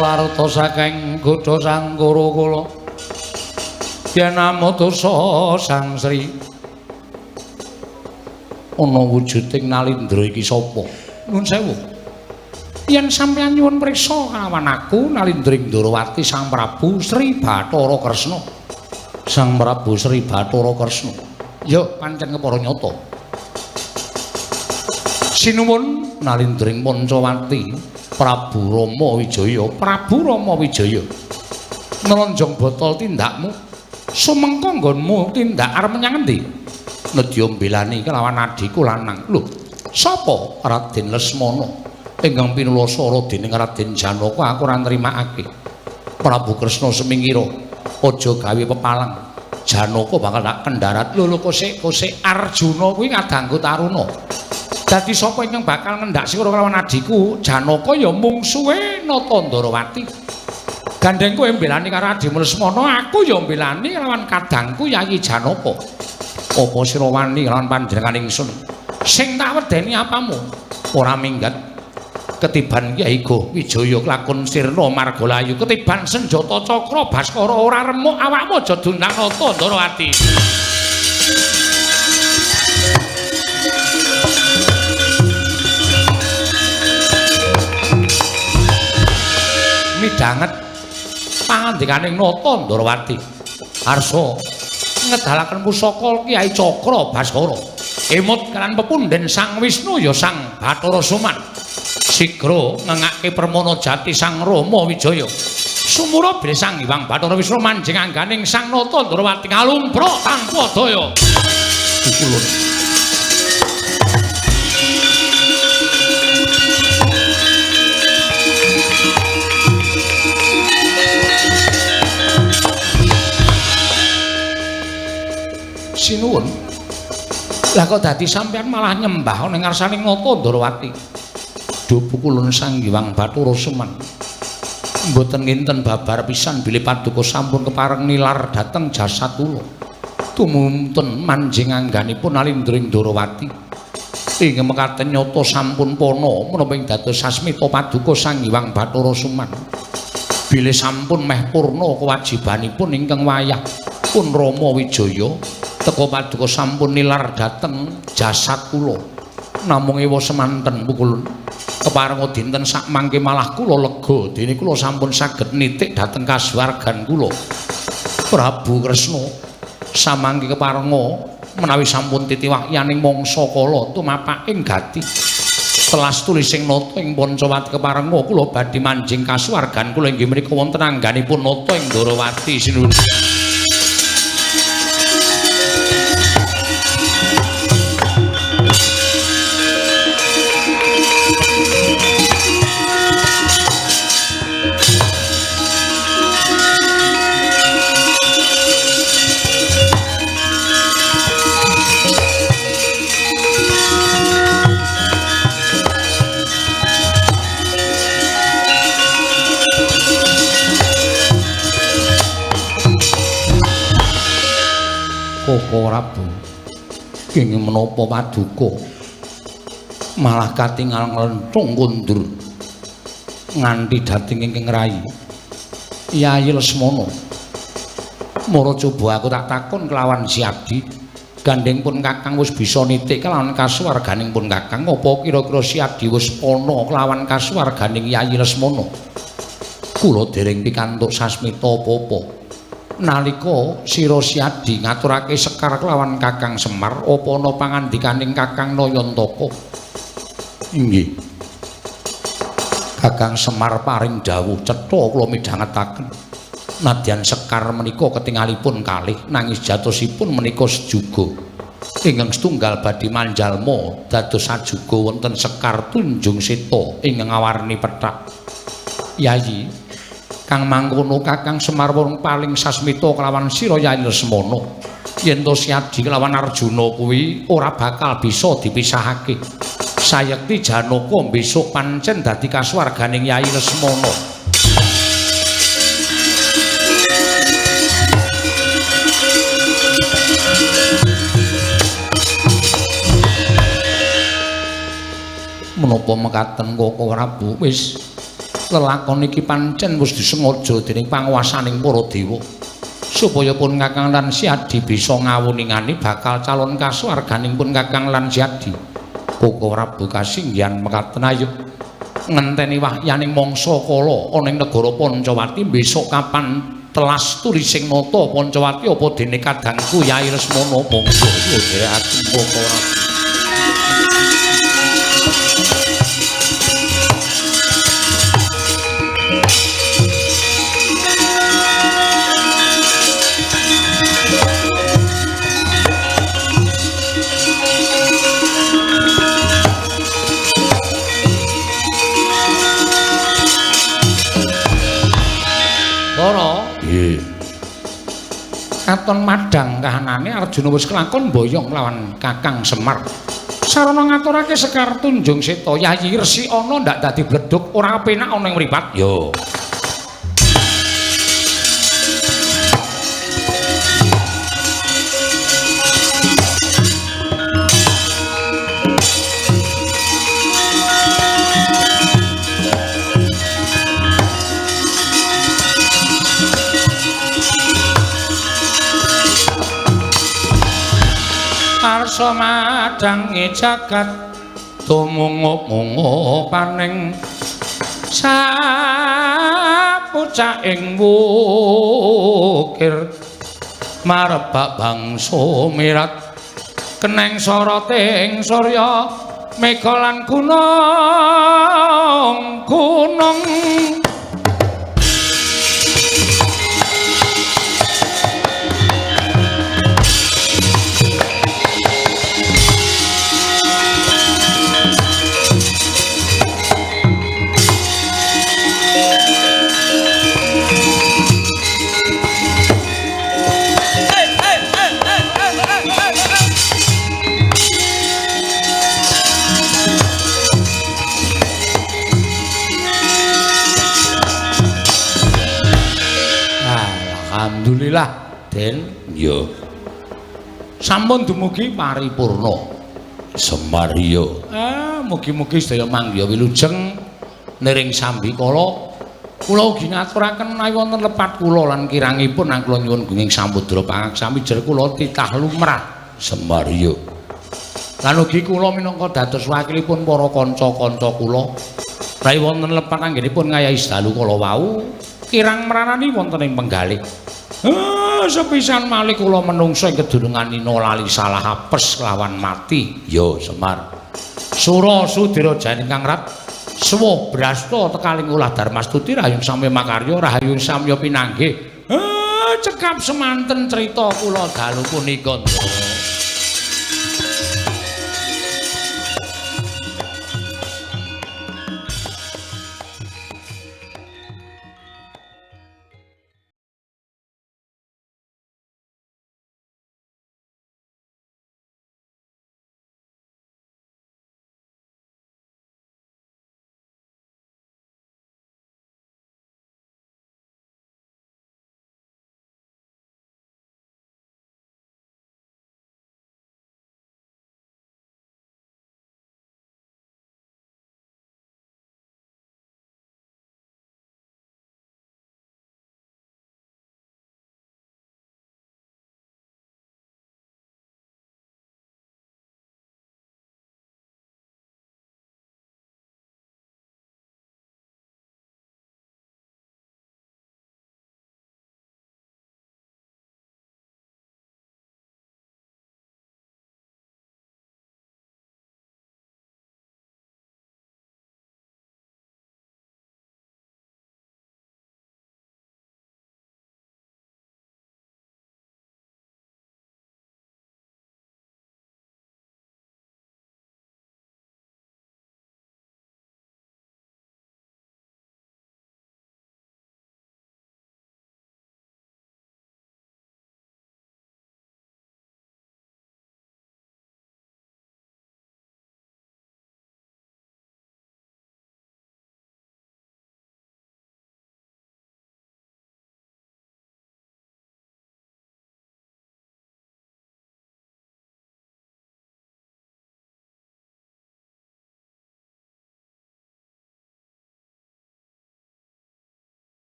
Larta saking godha Sangkara kula yen amotosa Sang Sri ana wujuding Nalindra iki sapa? Nuwun sewu, yen sampeyan nyuwun priksa kalawan aku Nalindra Ndrawati Sang Prabu Sri Bathara Kresna. Sang Prabu Sri Bathara Kresna ya pancen kepara nyata. Sinuwun Nalindring Pancawati Prabu Rama Wijaya, Prabu Rama Wijaya. Nelonjong botol tindakmu, sumengko nggonmu tindak arep menyang endi? Nedya mbelani kelawan adhiku lanang. Lho, sapa? Raden Lesmana. Ingkang pinulasara dening Raden Janaka aku ora nrimakake. Prabu Kresna semingkira, aja gawe pepalang. Janaka bakal tak kendharat. Lho lho kosek-kosek Arjuna kuwi ngadangku taruna. Dadi sapa ingkang bakal ngendak sira kelawan adhiku Janaka ya mungsuhe Nata Ndrawati. Gandeng kowe mbelani karo adhimu Lesmana, aku ya mbelani kelawan kadangku Yayi Janaka. Apa sira wani kelawan panjenengan ingsun? Sing tak wedeni apamu? Ora minggat. Ketiban Kyai Goh Wijaya lakon sirna margalayu, ketiban senjata cakra Baskara ora remuk awakmu aja dundang Nata Ndrawati. Midhanget pangandikaning Nata Ndrawati. Arsa ngedalaken pusaka Kyai Cakra Baskara. Emut kalan pepundhen Sang Wisnu ya Sang Bathara Suman. Sigra ngengake permana jati Sang Rama Wijaya. Sumura bilih Sang Hyang Bathara Wisnu manjing angganing Sang Nata Ndrawati ngalumpruk tanpa daya. Pukulun. Sinuwun. Lah kok dadi sampeyan malah nyembah ning ngarsaning Nata Ndrawati. Duh pukulun Sang Hyang Bathara Suman. Mboten nginten babar pisan bilih paduka sampun kepareng nilar dhateng jasad kula. Tumunten manjing angganipun Nalindra Ndrawati. Ing mekaten nyata sampun pana menapa ing dados sasmita paduka Sang Hyang Bathara Suman. Bilih sampun meh purna kewajibanipun ingkang wayah pun Rama Wijaya teka paduka sampun nilar dhateng jasad kula. Namung ewa semanten pukulun keparenga dinten sakmangke malah kula lega dene kula sampun saged nitik dhateng kasuwargan kula. Prabu Kresna Samangke keparenga menawi sampun titi wahyaning mangsa kala tumapaking gati. Telas tulising nata ing Pancawati keparenga kula badhe manjing kasuwargan kula inggih menika wonten angganipun nata ing Ndorowati sinuwun. Koko Prabu kenging menapa paduka malah katingal nglenthung kundur nganti dhateng ingkang rai Yayi Lesmana. Mara coba aku tak takon kelawan Siadi, gandeng pun Kakang wis bisa nitik kelawan kasuwarganing pun Kakang, apa kira-kira Siadi wis ana kelawan kasuwarganing Yayi Lesmana? Kula dereng pikantuk sasmita apa-apa. Nalika sira Siadi ngaturake sekar kelawan Kakang Semar, apa ana pangandikaning Kakang Nayantaka? Inggih. Kakang Semar paring dawuh cetha kula midhangetaken. Nadyan sekar menika ketingalipun kalih nanging jatosipun menika sejuga. Ingkang setunggal badhe manjalma dados sajuga wonten sekar Tunjung Seta ingkang awarni pethak. Yayi, kang mangkono Kakang Semar wong paling sasmita kelawan sira Yayi Lesmana. Yen to Siadi kelawan Arjuna kuwi ora bakal bisa dipisahake. Sayekti Janaka besok pancen dadi kasuwarganing Yayi Lesmana. Menapa mekaten Koko Prabu, wis lelakon iki pancen wis disengaja dening panguwasaning para dewa supaya pun Kakang lan Siadi bisa ngawuningani bakal calon kasuwarganing pun Kakang lan Siadi. Koko Prabu kasinggihan mekaten, ayo ngenteni wahyaning mangsa kala ana ing negara Pancawati besok kapan telas tulising nata Pancawati apa dene kadangku Yayi Lesmana. Monggo dherekaken Koko Prabu. Katon madhang kahanane Arjuna wis kelakon boyong lawan Kakang Semar. Sarana ngaturake sekar Tunjung Seta, Yayi Resi ana ndak dadi bledhug ora penak ana ing mripat. Yo. Arsa madhangi jagat tumungup-mungup paning sapucaking wukir marebak bangsa mirat keneng soroting surya mega lan gunung gunung. Alhamdulillah, Den. Iya. Sampun dumugi paripurna. Semar iya. Ah, mugi-mugi sedaya manggiha wilujeng niring sambikala. Kula ugi ngaturaken menawi wonten lepat kula lan kirangipun nang kula nyuwun gunging samudra pangaksami jer kula titah lumrah. Semar iya. Lan ugi kula minangka dados wakilipun para kanca-kanca kula. Menawi wonten lepat anggenipun ngayahi dalu kala wau kirang mranani wonten ing penggalih. Sepisan malih kula menungsa ing kedunungan nina lali salah apes kelawan mati. Yo Semar. Sura Sudira janing Kang Rat suwuh brasta tekaling ulah Darmastuti rahayun samya makarya rahayun samya pinanggih. Cekap semanten crita kula dalu punika.